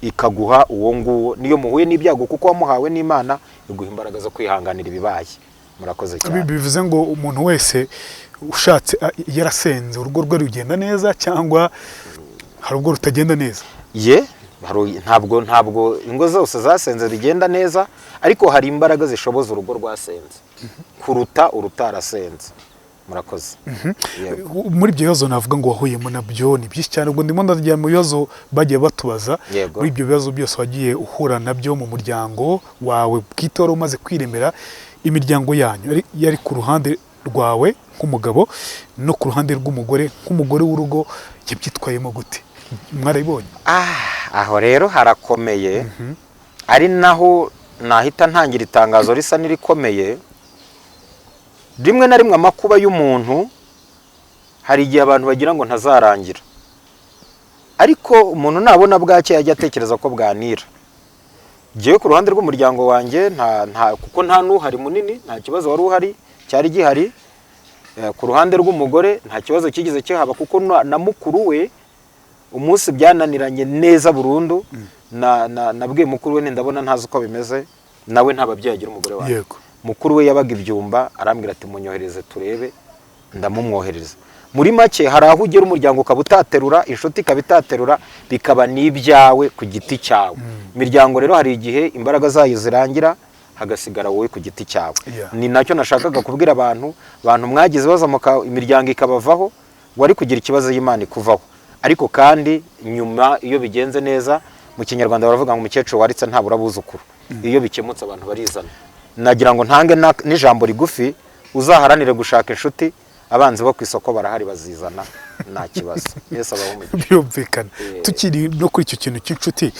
ikaguha uwo nguwo, niyo muhuye n'ibyago, kuko wamuhawe n'Imana, iguha imbaraga zo kwihanganira ibibaye. Murakoze cyane. Bivuze ngo umuntu wese ushatse yarasenze, urugo rwe rugenda neza, cyangwa hari ubwo rutagenda neza? Ye, ntabwo ingo zose zasenze zigenda neza, ariko hari imbaraga zishoboza urugo rwasenze kuruta urutarasenze. Murakoze. Yego. Muri ibyo bibazo navuga ngo wahuyemo nabyo ni byinshi cyane, ubwo ndimo ndajya mu bibazo bagiye batubaza. Yego. Muri ibyo bibazo byose wagiye uhura nabyo mu muryango wawe bwite wari umaze kwiremera, imiryango yanyu yari ku ruhande rwawe nk'umugabo no ku ruhande rw'umugore nk'umugore w'urugo, yabyitwayemo gute? Mwarabibonye? Ah, aho rero harakomeye, ari naho nahita ntangira itangazo risa n'irikomeye. Rimwe na rimwe amakuba y'umuntu hari igihe abantu bagira ngo ntazarangira, ariko umuntu nabona bwake yajya atekereza ko bwanira. Ngewe ku ruhande rw'umuryango wanjye nta kuko nta n'uhari munini, nta kibazo wari uhari cyari gihari. Ku ruhande rw'umugore nta kibazo kigeze kihaba, kuko na mukuru we umunsi byananiranye neza burundu na nabwiye mukuru we nti ndabona ntazi uko bimeze, nawe nta babyeyi agira umugore wanjye. Mukuru we yabaga ibyumba, arambwira ati munyohereze turebe, ndamumwohereza. Muri make hari aho ugera umuryango ukaba utaterura, inshuti ikaba itaterura, bikaba n'ibyawe ku giti cyawe. Imiryango rero hari igihe imbaraga zayo zirangira, hagasigara wowe ku giti cyawe. Ni nacyo nashakaga kubwira abantu mwagize ibibazo imiryango ikabavaho, wari kugira ikibazo y'Imana ikuvaho. Ariko kandi nyuma iyo bigenze neza, mu Kinyarwanda baravuga ngo umukecuru waritse ntabura abuzukuru. Iyo bikemutse abantu barizana. Nagira ngo ntange n'ijambo rigufi: uzaharanire gushaka inshuti, abanzi bo ku isoko barahari bazizana, nta kibazo. Yesu abahe umugisha. Birumvikana. Tukiri no kuri icyo kintu cy'inshuti,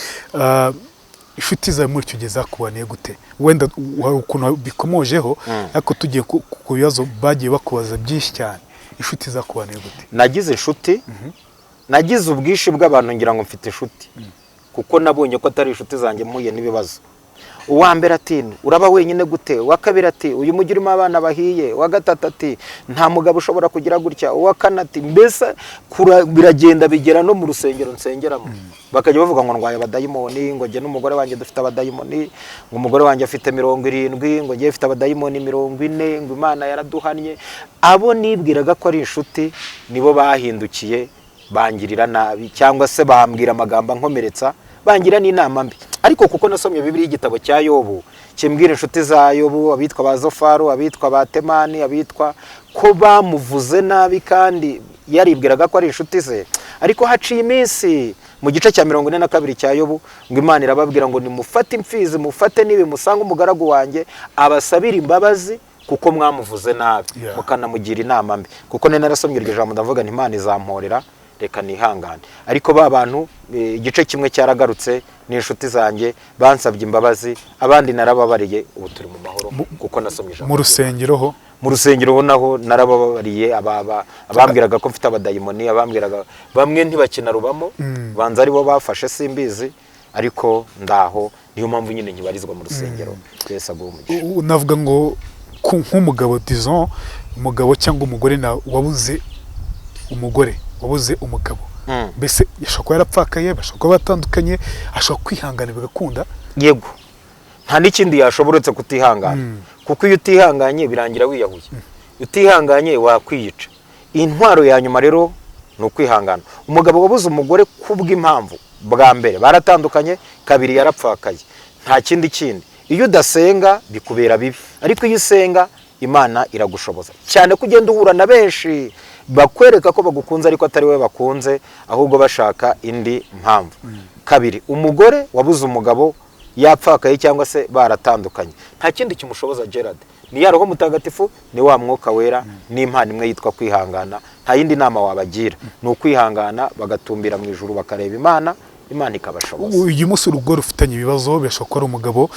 inshuti zawe muri icyo gihe zakubaniye gute? Wenda hari ukuntu bikomojeho, ariko tugiye ku bibazo bagiye bakubaza byinshi cyane, inshuti zakubaniye gute? Nagize inshuti, nagize ubwinshi bw'abantu ngira ngo mfite inshuti, kuko nabonye ko atari inshuti zanjye mpuye n'ibibazo. Uwa mbere ati uraba wenyine gute? Uwa kabiri ati uyu mujyi urimo abana bahiye. Uwa gatatu ati nta mugabo ushobora kugira gutya. Uwa kane ati mbese biragenda bigera no mu rusengero nsengeramo, bakajya bavuga ngo ndwaye abadayimoni, ngo njye n'umugore wanjye dufite abadayimoni, ngo umugore wanjye afite 70, ngo njye mfite abadayimoni 40, ngo Imana yaraduhannye. Abo nibwiraga ko ari inshuti nibo bahindukiye bangirira nabi, cyangwa se bambwira amagambo ankomeretsa, bangira n'inama mbi. Ariko kuko nasomye Bibiliya, igitabo cya Yobu kimbwira inshuti za Yobu, abitwa ba Zofaru, abitwa ba Temani, abitwa ko bamuvuze nabi kandi yaribwiraga ko ari inshuti ze. Ariko haciye iminsi, mu gice cya 42 cya Yobu, ngo Imana irababwira ngo nimufate imfizi, mufate n'ibi, musange umugaragu wanjye abasabire imbabazi kuko mwamuvuze nabi, mukanamugira inama mbi. Kuko nari narasomye iryo jambo, ndavuga nti Imana izamporera, reka nihangane. Ariko ba bantu, igice kimwe cyaragarutse, ni inshuti zanjye, bansabye imbabazi, abandi narababariye, ubu turi mu mahoro kuko nasomye ijambo Mu rusengero ho? Mu rusengero ho naho narababariye. Abambwiraga ko mfite abadayimoni, abambwiraga bamwe ntibakinarubamo, banza aribo bafashe simbizi, ariko ndaho, niyo mpamvu nyine nkibarizwa mu rusengero. Twese aguhe umugisha. Navuga ngo nk'umugabo, disons umugabo cyangwa umugore na wabuze umugore, wabuze umugabo, mbese ashobora kuba yarapfakaye, bashobora kuba batandukanye, ashobora kwihangana bigakunda? Yego, nta n'ikindi yashobora uretse kutihangana, kuko iyo utihanganye birangira wiyahuye, iyo utihanganye wakwiyica. Intwaro ya nyuma rero ni ukwihangana. Umugabo wabuze umugore kubw'impamvu, bwa mbere baratandukanye, kabiri yarapfakaye, nta kindi kindi. Iyo udasenga bikubera bibi, ariko iyo usenga Imana iragushoboza, cyane ko ugenda uhura na benshi bakwereka ko bagukunze ariko atari wowe bakunze, ahubwo bashaka indi mpamvu. Kabiri, umugore wabuze umugabo yapfakaye cyangwa se baratandukanye, nta kindi kimushoboza, Gerard, ni ya Roho Mutagatifu, ni wa Mwuka Wera, n'impano imwe yitwa kwihangana. Nta yindi nama wabagira, ni ukwihangana bagatumbira mu ijuru, bakareba Imana, Imana ikabashoboza. Uyu munsi urugo rufitanye ibibazo, birashoboka ko ari umugabo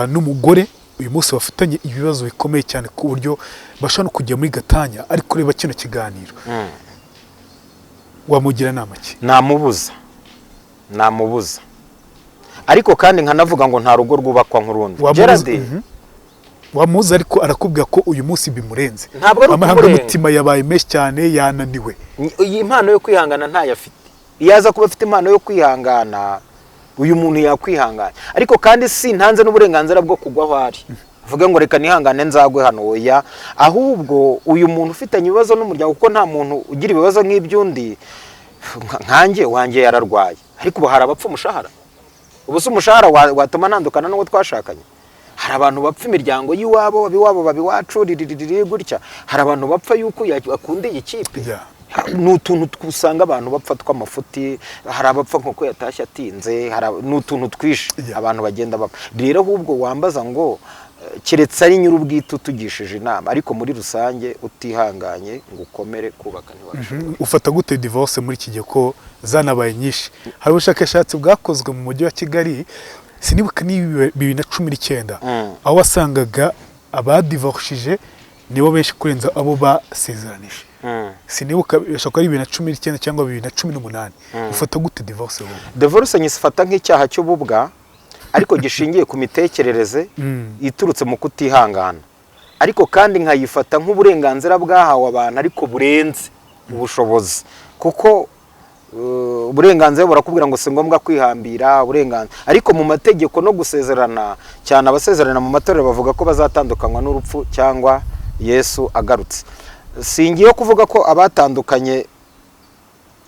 n'umugore uyu munsi bafitanye ibibazo bikomeye cyane ku buryo bashobora no kujya muri gatanya, ariko reba kino kiganiro, wamugira inama ki? Namubuza, namubuza, ariko kandi nkanavuga ngo nta rugo rwubakwa nk'urundi. Wamubuza- Gerard. Wamubuza ariko arakubwira ko uyu munsi bimurenze. Ntabwo ari ukumurenga. Amarangamutima yabaye menshi cyane, yananiwe. Iyi mpano yo kwihangana ntayo afite. Iyo aza kuba afite impano yo kwihangana, uyu muntu yakwihangana. Ariko kandi si ntanze n'uburenganzira bwo kugwa aho ari avuge ngo reka nihangane nzagwe hano, oya. Ahubwo uyu muntu ufitanye ibibazo n'umuryango, kuko nta muntu ugira ibibazo nk'iby'undi. Nkanjye wanjye yararwaye, ariko ubu hari abapfa umushahara. Ubu se umushahara watuma ntandukana n'uwo twashakanye? Hari Hari abantu bapfa imiryango y'iwabo, ab'iwabo baba iwacu, riririri gutya. Hari abantu bapfa yuko akunda iyi kipe. Ni utuntu usanga abantu bapfa tw'amafuti. Hari abapfa nk'uko yatashye atinze, ni utuntu twinshi abantu bagenda bapfa. Rero ahubwo wambaza ngo keretse ari nyir'ubwite utugishije inama, ariko muri rusange utihanganye ngo ukomere kubaka ntiwabishobora. Ufata gute divorce muri iki gihe ko zanabaye nyinshi? Hari ubushakashatsi bwakozwe mu mujyi wa Kigali, sinibuka ni 2019, aho wasangaga abadivorishije nibo benshi kurenza abo basezeranije. Sinibuka, birashobora kuba ari 2019 cyangwa 2018. Ufata gute divorce wowe? Divorce nyifata nk'icyaha cy'ububwa, ariko gishingiye ku mitekerereze iturutse mu kutihangana, ariko kandi nkayifata nk'uburenganzira bwahawe abantu ariko burenze ubushobozi, kuko uburenganzira burakubwira ngo si ngombwa kwihambira uburenganzira, ariko mu mategeko no gusezerana, cyane abasezerana mu matorero, bavuga ko bazatandukanywa n'urupfu cyangwa Yesu agarutse. Singiye kuvuga ko abatandukanye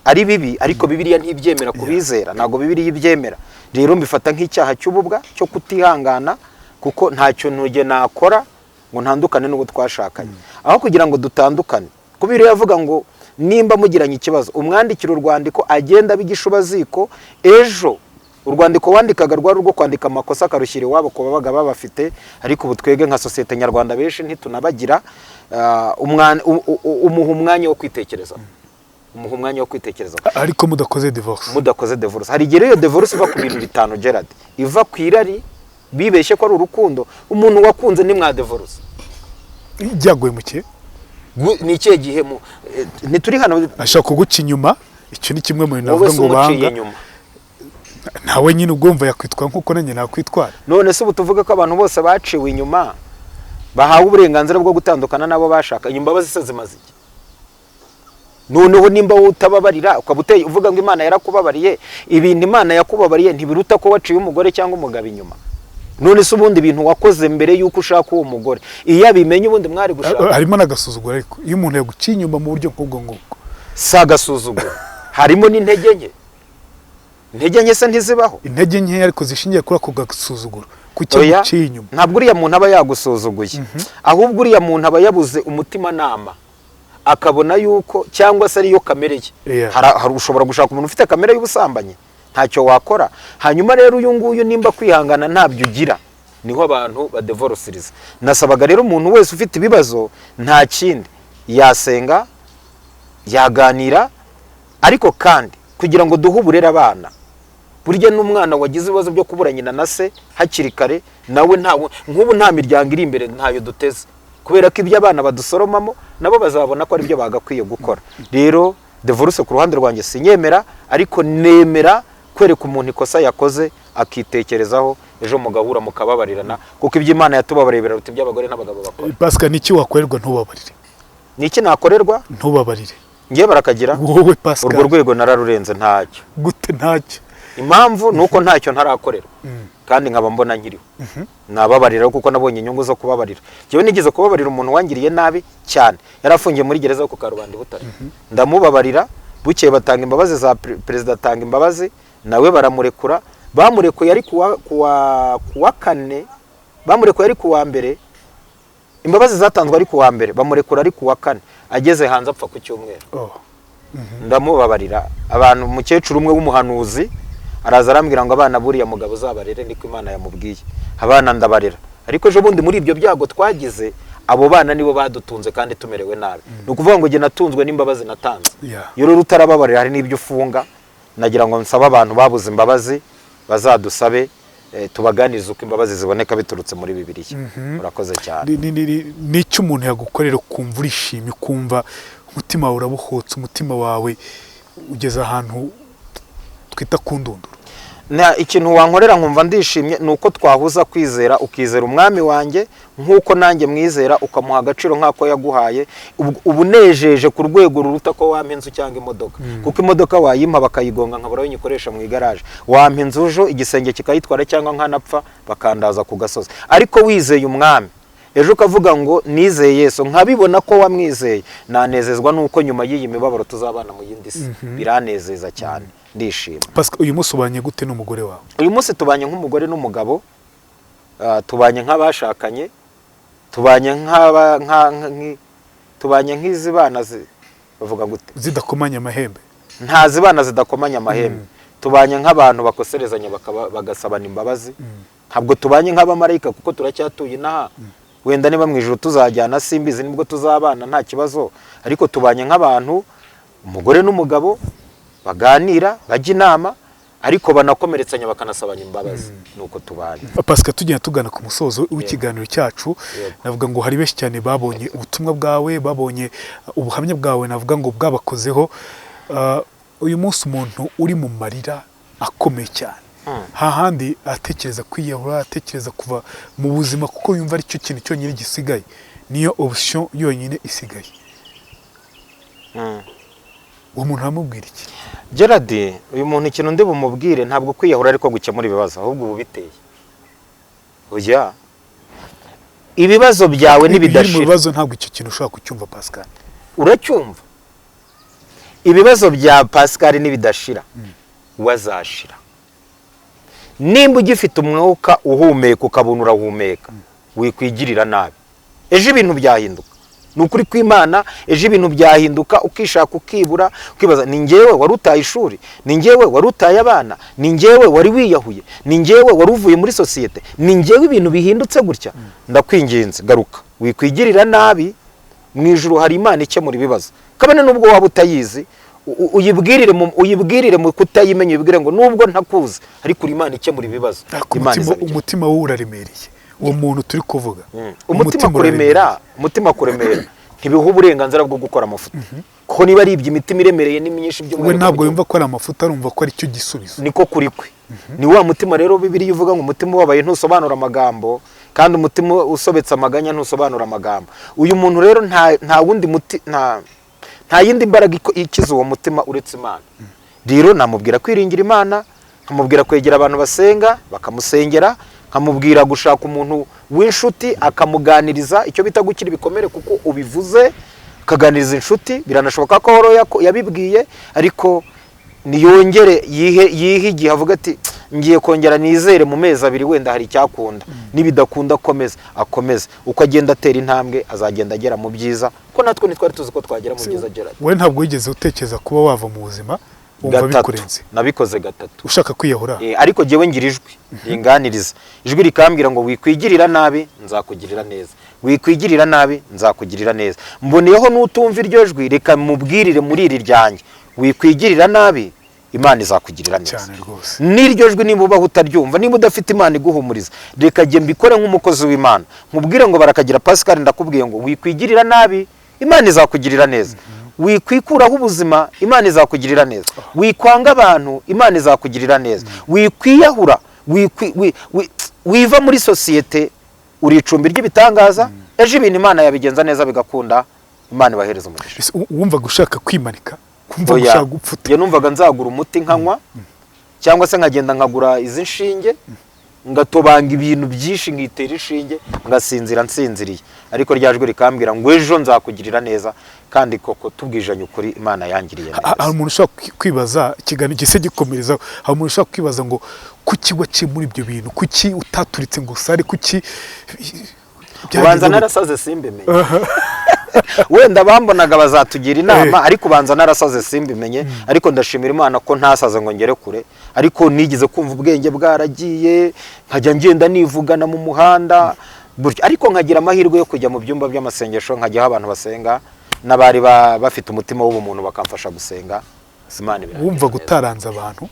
ari bibi, ariko Bibiliya ntibyemera kubizera, ntabwo Bibiliya ibyemera. Rero mbifata nk'icyaha cy'ububwa cyo kutihangana, kuko ntacyo ntuge nakora ngo ntandukane n'uwo twashakanye aho kugira ngo dutandukane. Kuko Bibiliya yavuga ngo nimba mugiranye ikibazo, umwandikira urwandiko, agenda abe igishubaziko. Ejo urwandiko wandikaga rwari urwo kwandika amakosa, akarushyira iwabo ku babaga babafite, ariko ubu twebwe nka sosiyete nyarwanda benshi ntitunabagira. Umuha umwanya wo kwitekerezaho, umuha umwanya wo kwitekerezaho. Ariko mudakoze divorce. Mudakoze divorce. Hari igihe rero iyo divorce iva ku bintu bitanu, Gerard. Iva ku irari bibeshye ko ari urukundo. Umuntu wakunze ntimwadivorce. Byaguye mu kihe? Ni ikihe gihe mu ntituri hano? Ashobora kuguca inyuma, icyo ni kimwe mu bintu Wowe navuga se ngo umuciye banga. inyuma? Nawe nyine ubwumva yakwitwara nk'uko nanjye nakwitwara. None se ubu tuvuge ko abantu bose baciwe inyuma bahawe uburenganzira bwo gutandukana n'abo bashakanye? Imbabazi se zimaze iki noneho nimba wowe utababarira, ukaba uteye uvuga ngo Imana yarakubabariye? Ibintu Imana yakubabariye ntibiruta ko waciye umugore cyangwa umugabo inyuma. None se ubundi ibintu wakoze mbere y'uko ushaka uwo mugore, iyo abimenye ubundi mwari gushaka? Harimo n'agasuzuguro, ariko iyo umuntu yaguciye inyuma mu buryo nk'ubwo ngubwo. Si agasuzuguro, harimo n'intege nke. Intege nke se ntizibaho? Intege nkeya, ariko zishingiye kuri ako gasuzuguro, kuki Oya, yaguciye inyuma? Ntabwo uriya muntu aba yagusuzuguye, ahubwo uriya muntu aba yabuze umutimanama, akabona yuko cyangwa se ariyo kamere ye. Ushobora gushaka umuntu ufite kamere y'ubusambanyi, ntacyo wakora. Hanyuma rero uyu nguyu nimba kwihangana ntabyo ugira, niho abantu badevorosiriza. Nasabaga rero umuntu wese ufite ibibazo, nta kindi, yasenga, yaganira, ariko kandi kugira ngo duhe uburere abana. Burya n'umwana wagize ibibazo byo kubura nyina na se hakiri kare, nawe ntawe nk'ubu nta miryango iri imbere, ntayo duteze, kubera ko ibyo abana badusoromamo nabo bazabona ko ari byo bagakwiye gukora. Rero divorce ku ruhande rwanjye sinyemera, ariko nemera kwereka umuntu ikosa yakoze, akitekerezaho, ejo mugahura mukababarirana, kuko ibyo Imana yatubabariye biraruta ibyo abagore n'abagabo bakora. Pascal, ni iki wakorerwa ntubabarire? Ni iki nakorerwa? Ntubabarire. Ngiye barakagira. Wowe Pascal. Urwo rwego nararurenze, ntacyo. Gute ntacyo? Impamvu ni uko ntacyo ntarakorerwa kandi nkaba mbona nkiriho, nababarira, kuko nabonye inyungu zo kubabarira. Njyewe nigeze kubabarira umuntu wangiriye nabi cyane, yari afungiye muri gereza yo ku Karubanda i Butare, ndamubabarira. Bukeye batanga imbabazi za perezida, atanga imbabazi, nawe baramurekura. Bamurekuye ari kuwa kane, bamurekuye ari kuwa mbere. Imbabazi zatanzwe ari kuwa mbere, bamurekura ari kuwa kane. Ageze hanze apfa ku cyumweru. Oh. Ndamubabarira. Abantu, umukecuru umwe w'umuhanuzi araza arambwira ngo abana buriya mugabo uzabarere, niko Imana yamubwiye. Abana ndabarera, ariko ejo bundi muri ibyo byago twagize, abo bana nibo badutunze kandi tumerewe nabi. Ni ukuvuga ngo njye natunzwe n'imbabazi natanze. Iyo rero utarababarira, hari n'ibyo ufunga. Nagira ngo nsabe abantu babuze imbabazi bazadusabe, tubaganirize uko imbabazi ziboneka biturutse muri Bibiliya. Urakoze cyane. Ni icyo umuntu yagukorera ukumva urishimye, ukumva umutima wawe urabohotse, umutima wawe ugeze ahantu twita ku ndunduro? Ikintu wankorera nkumva ndishimye ni uko twahuza kwizera, ukizera umwami wanjye nk'uko nanjye mwizera, ukamuha agaciro nk'ako yaguhaye. Uba unejeje ku rwego ruruta ko wampa inzu cyangwa imodoka, kuko imodoka wayimpa bakayigonga nkabura aho nyikoresha mu igaraje, wampa inzu ejo igisenge kikayitwara, cyangwa nkanapfa bakandaza ku gasozi. Ariko wizeye umwami, ejo ukavuga ngo nizeye Yesu, nkabibona ko wamwizeye, nanezezwa n'uko nyuma y'iyi mibabaro tuzabana mu yindi si. Biranezeza cyane, ndishima. Pascal, uyu munsi ubanye gute n'umugore wawe? Uyu munsi tubanye nk'umugore n'umugabo. Tubanye nk'abashakanye, tubanye nk'aba tubanye nk'izibana bavuga gute, zidakomanya amahembe. Nta zibana zidakomanya amahembe. Tubanye nk'abantu bakoserezanya bagasabana imbabazi. Ntabwo tubanye nk'abamarayika kuko turacyatuye inaha. Wenda niba mu ijuru tuzajyana simbizi, nibwo tuzabana nta kibazo, ariko tubanye nk'abantu, umugore n'umugabo baganira, bajya inama, ariko banakomeretsanya bakanasabana imbabazi. Nuko tubanye. Pasika, tugenda tugana ku musozo w'ikiganiro cyacu. Navuga ngo hari benshi cyane babonye ubutumwa bwawe, babonye ubuhamya bwawe, navuga ngo bwabakozeho. Uyu munsi umuntu uri mu marira akomeye cyane, hahandi atekereza kwiyahura, atekereza kuva mu buzima kuko yumva aricyo kintu cyonyine gisigaye, niyo option yonyine isigaye, uwo muntu aramubwira iki? Gerard, uyu muntu ikintu ndi bumubwire, ntabwo kwiyahura ariko gukemura ibibazo, ahubwo ubu biteye. Oya, ibibazo byawe Iyo uri mu nibidashira. bibazo ntabwo icyo kintu ushobora kucyumva, Pascal. Uracyumva? Ibibazo bya Pascal nibidashira, wazashira. Nimba ugifite umwuka uhumeka, ukabona urahumeka, wikwigirira nabi. Ejo ibintu byahinduka, ni ukuri kw'Imana. Ejo ibintu byahinduka, ukishaka ukibura, ukibaza: ni njyewe wari utaye ishuri? Ni njyewe wari utaye abana? Ni njyewe wari wiyahuye? Ni njyewe wari uvuye muri sosiyete? Ni njyewe ibintu bihindutse gutya? Ndakwinginze, garuka, wikwigirira nabi. Mu ijuru hari Imana ikemura ibibazo, kabone nubwo waba utayizi. Uyibwirire mu kutayimenya, uyibwire ngo nubwo ntakuzi, ariko uri Imana ikemura ibibazo. Ariko Imana umutima, izabikemura. umutima we uraremereye, uwo muntu turi kuvuga. Umutima kuremera, umutima kuremera ntibiha uburenganzira bwo gukora amafuti, kuko niba ari ibyo, imitima iremereye ni myinshi. We By'umwihariko ntabwo mu gihugu. yumva ko ari amafuti, arumva ko ari cyo gisubizo. Niko kuri kwe. Ni wa mutima rero Bibiliya ivuga ngo umutima ubabaye ntusobanura amagambo, kandi umutima usobetse amaganya ntusobanura amagambo. Uyu muntu rero nta wundi muti, nta yindi mbaraga ikiza uwo mutima uretse Imana. Rero namubwira kwiringira Imana, nkamubwira kwegera abantu basenga bakamusengera, nkamubwira gushaka umuntu w'inshuti akamuganiriza, icyo bita gukira ibikomere, kuko ubivuze akaganiriza inshuti. Biranashoboka ko horo yabibwiye, ariko niyongere yihe igihe, avuga ati ngiye kongera nizere mu mezi 2 wenda hari icyakunda. Nibidakunda akomeze, akomeze. Uko agenda atera intambwe azagenda agera mu byiza, ko natwe ntitwari tuzi ko twagera mu byiza, Gerard. We ntabwo wigeze utekereza kuba wava mu buzima, wumva Gatatu. bikurenze? Nabikoze gatatu. Ushaka kwiyahura? Ariko jyewe ngira ijwi ringaniriza, ijwi rikambwira ngo wikwigirira nabi, nzakugirira neza, wikwigirira nabi, nzakugirira neza. Mboneyeho n'utumva iryo jwi, reka mubwirire muri iri ryanjye: wikwigirira nabi, Imana izakugirira neza. Cyane rwose. N'iryo jwi niba ubaho utaryumva, niba udafite Imana iguhumuriza, reka jye mbikore nk'umukozi w'Imana, nkubwire ngo barakagira Pascal, ndakubwiye ngo wikwigirira nabi, Imana izakugirira neza. Wikwikuraho ubuzima, Imana izakugirira neza. Wikwanga abantu, Imana izakugirira neza. Wikwiyahura, wiva muri sosiyete, uri icumbi ry'ibitangaza. Ejo ibintu Imana yabigenza neza bigakunda. Imana ibahereza umugisha. Ese wumvaga ushaka kwimanika, wumvaga Oya, ushaka gupfuta? Njye numvaga nzagura umuti nkanywa, cyangwa se nkagenda nkagura izi nshinge, ngatobanga ibintu byinshi, nkitera inshinge, ngasinzira nsinziriye. Ariko rya jwi rikambwira ngo ejo nzakugirira neza, kandi koko tubwijanye ukuri, Imana yangiriye Hari neza. umuntu ushobora kwibaza, ikiganiro gise gikomerezaho, hari umuntu ushobora kwibaza ngo kuki waciye muri ibyo bintu, kuki utaturitse ngo usare, kuki Ubanza byagenze gute? narasaze simbimenye. Wenda bambonaga bazatugira inama, ariko ubanza narasaze simbimenye. Ariko ndashimira Imana ko ntasaze ngo ngere kure. Ariko nigeze kumva ubwenge bwaragiye, nkajya ngenda nivugana mu muhanda gutyo, ariko nkagira amahirwe yo kujya mu byumba by'amasengesho, nkajya aho abantu basenga n'abari bafite umutima w'ubumuntu bakamfasha gusenga. Imana ibirangirira Wumvaga neza. utaranze abantu?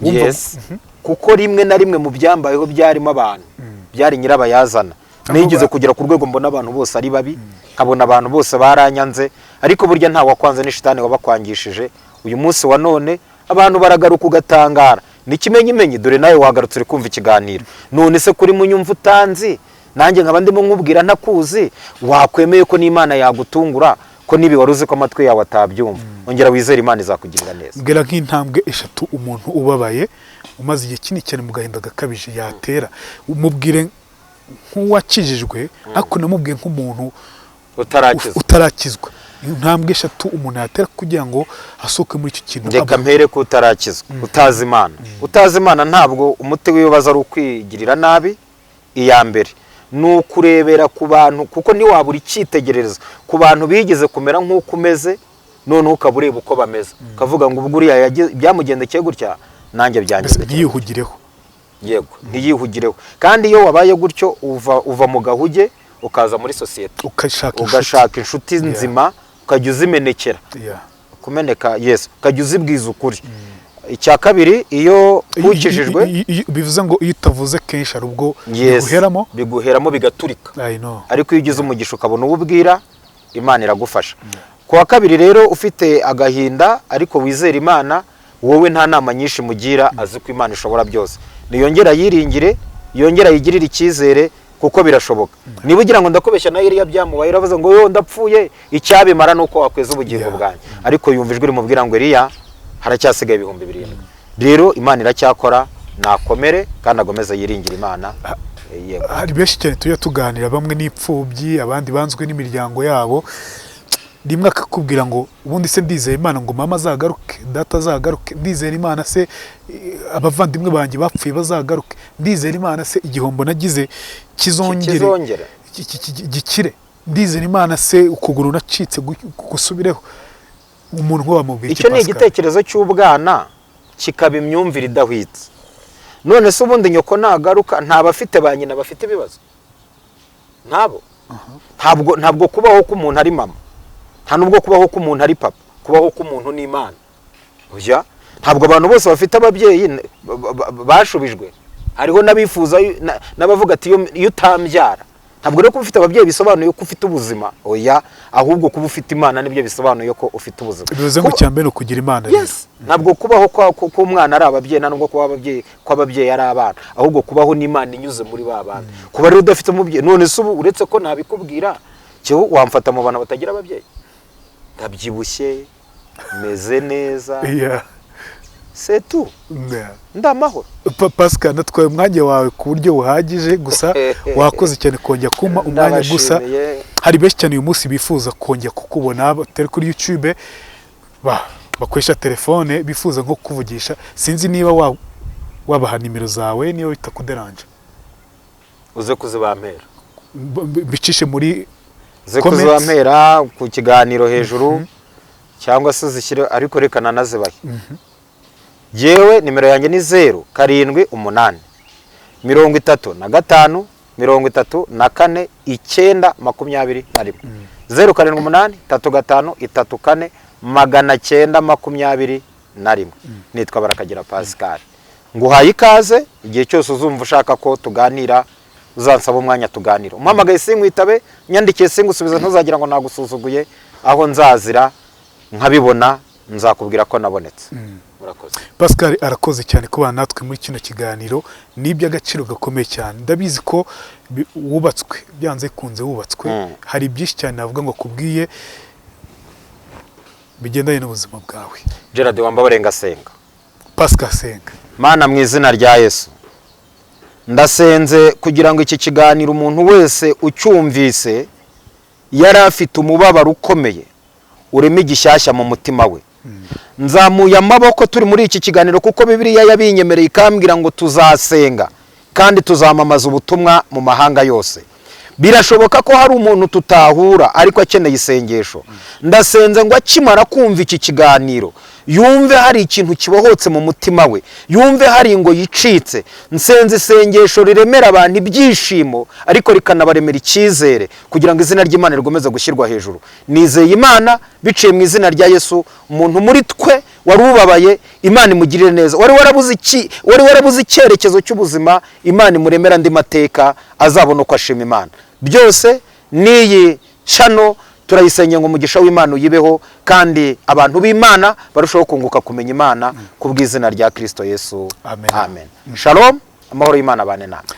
Wumva- Yes, kuko rimwe na rimwe mu byambayeho byarimo abantu, byari nyirabayazana. Nigeze kugera ku rwego mbona abantu bose ari babi, nkabona abantu bose baranyanze, ariko burya nta wakwanze, ni shitani wabakwangishije. Uyu munsi wa none abantu baragaruka ugatangara. Ni ikimenyimenyi, dore nawe wagarutse uri kumva ikiganiro. None se kuri munyumva utanzi, nanjye nkaba ndimo nkubwira ntakuzi, wakwemeye ko n'Imana yagutungura, ko nibi wari uzi ko amatwi yawe atabyumva? Ongera wizere, Imana izakugirira neza. Mbwira nk'intambwe eshatu umuntu ubabaye, umaze igihe kinini cyane mu gahinda gakabije yatera. Umubwire nk'uwakijijwe, ariko namubwiye nk'umuntu utarakizwa. Utarakizwa, intambwe eshatu umuntu yatera kugira ngo asohoke muri icyo kintu. Reka mpere ko utarakizwa, utazi Imana. Utazi Imana, ntabwo umuti w'ibibazo ari ukwigirira nabi. Iya mbere ni ukurebera ku bantu, kuko ntiwabura icyitegererezo ku bantu bigeze kumera nk'uko umeze, noneho ukaba ureba uko bameze, ukavuga ngo ubwo uriya byamugendekeye gutya, nanjye Mbese byangendekeye. ntiyihugireho. Yego, ntiyihugireho. Kandi iyo wabaye gutyo uva mu gahuge ukaza muri sosiyete, ugashaka inshuti. Ugashaka inshuti nzima, ukajya uzimenekera. Kumeneka, yes, ukajya uzibwiza ukuri. Icya kabiri, iyo ukijijwe, Bivuze ngo iyo utavuze kenshi hari ubwo yes, biguheramo. Biguheramo bigaturika. I know. Ariko iyo ugize umugisha ukabona uwo ubwira, Imana iragufasha. Ku wa kabiri rero, ufite agahinda ariko wizera Imana, wowe nta nama nyinshi mugira, azi ko Imana ishobora byose. Niyongera yiringire, yongera yigirire icyizere, kuko birashoboka. Niba ugira ngo ndakubeshya, na Eliya byamubaye, uravuze ngo yo ndapfuye, icyabimara ni uko wakweza ubugingo bwanjye. Ariko yumva ijwi rimubwira ngo Eliya, haracyasigaye 7000. Rero Imana iracyakora, nakomere kandi agomeze yiringire Imana. Yego. Hari benshi cyane tujya tuganira, bamwe n'imfubyi, abandi banzwe n'imiryango yabo. Rimwe akakubwira ngo ubundi se ndizera Imana ngo mama azagaruke, data azagaruke, ndizera Imana se abavandimwe banjye bapfuye bazagaruke, ndizera Imana se igihombo nagize kizongere kizongera gikire, ndizera Imana se ukuguru nacitse gusubireho. Umuntu nk'uwo wamubwira iki, Icyo ni Pascal? igitekerezo cy'ubwana, kikaba imyumvire idahwitse. None se ubundi nyoko nagaruka, ntaba afite ba nyina bafite ibibazo? Ntabo. Ntabwo kubaho k'umuntu ari mama, nta nubwo kubaho k'umuntu ari papa. Kubaho k'umuntu ni Imana. Oya, ntabwo abantu bose bafite ababyeyi bashubijwe. Hariho n'abifuza n'abavuga ati iyo utambyara. Ntabwo rero kuba ufite ababyeyi bisobanuye ko ufite ubuzima, oya. Ahubwo kuba ufite Imana nibyo bisobanuye ko ufite ubuzima. Bivuze ngo icya mbere ni ukugira Imana rero. Yes. Ntabwo kubaho k'umwana ari ababyeyi, nta nubwo kuba ababyeyi kw'ababyeyi ari abana, ahubwo kubaho n'Imana inyuze muri ba bana. Kuba rero udafite umubyeyi, none se ubu uretse ko ntabikubwira, cyewe wamfata mu bantu batagira ababyeyi? Ndabyibushye, meze neza, setu, ndamahoro. Pascal, natwaye umwanya wawe ku buryo buhagije, gusa wakoze cyane kongera kumpa umwanya. Gusa Ndabashimiye. hari benshi cyane uyu munsi bifuza kongera kukubona batari kuri YouTube, bakoresha telefone, bifuza nko kukuvugisha. Sinzi niba wabaha nimero zawe, niba bitakuderanje. Uze kuzibampera. Bicishe muri Uze comments. kuzibampera ku kiganiro hejuru, cyangwa se uzishyire, ariko reka nanazibahe. Yewe, nimero yanjye ni 078 35 34 9 21. 078 35 34 921. Nitwa Barakagira Pascal. Nguhaye ikaze. Igihe cyose uzumva ushaka ko tuganira, uzansaba umwanya tuganira. Umpamagaye sinkwitabe, nyandikiye singusubiza, ntuzagira ngo nagusuzuguye. Aho nzazira nkabibona, nzakubwira ko nabonetse. Murakoze. Pascal arakoze cyane kubana natwe muri kino kiganiro, ni iby'agaciro gakomeye cyane. Ndabizi ko wubatswe, byanze kunze wubatswe. Hari byinshi cyane navuga ngo akubwiye bigendanye n'ubuzima bwawe. Gerard, wambabarire ngasenga. Pascal, senga. Mana, mu izina rya Yesu, ndasenze kugira ngo iki kiganiro umuntu wese ucyumvise yari afite umubabaro ukomeye, ureme igishyashya mu mutima we. Nzamuye amaboko turi muri iki kiganiro, kuko Bibiliya yabinyemereye ikambwira ngo tuzasenga kandi tuzamamaza ubutumwa mu mahanga yose. Birashoboka ko hari umuntu tutahura ariko akeneye isengesho. Ndasenze ngo akimara kumva iki kiganiro yumve hari ikintu kibohotse mu mutima we, yumve hari ngo yicitse. Nsenze isengesho riremera abantu ibyishimo, ariko rikanabaremera icyizere, kugira ngo izina ry'Imana rikomeze gushyirwa hejuru. Nizeye Imana biciye mu izina rya Yesu, umuntu muri twe wari ubabaye, Imana imugirire neza. Wari warabuze icyerekezo cy'ubuzima, Imana imuremera andi mateka, azabona uko ashima Imana. Byose n'iyi channel turayisengeye ngo umugisha w'Imana uyibeho, kandi abantu b'Imana barushaho kunguka kumenya Imana ku bw'izina rya Kirisito Yesu. Amen. Amen. Shalom, amahoro y'Imana abane namwe.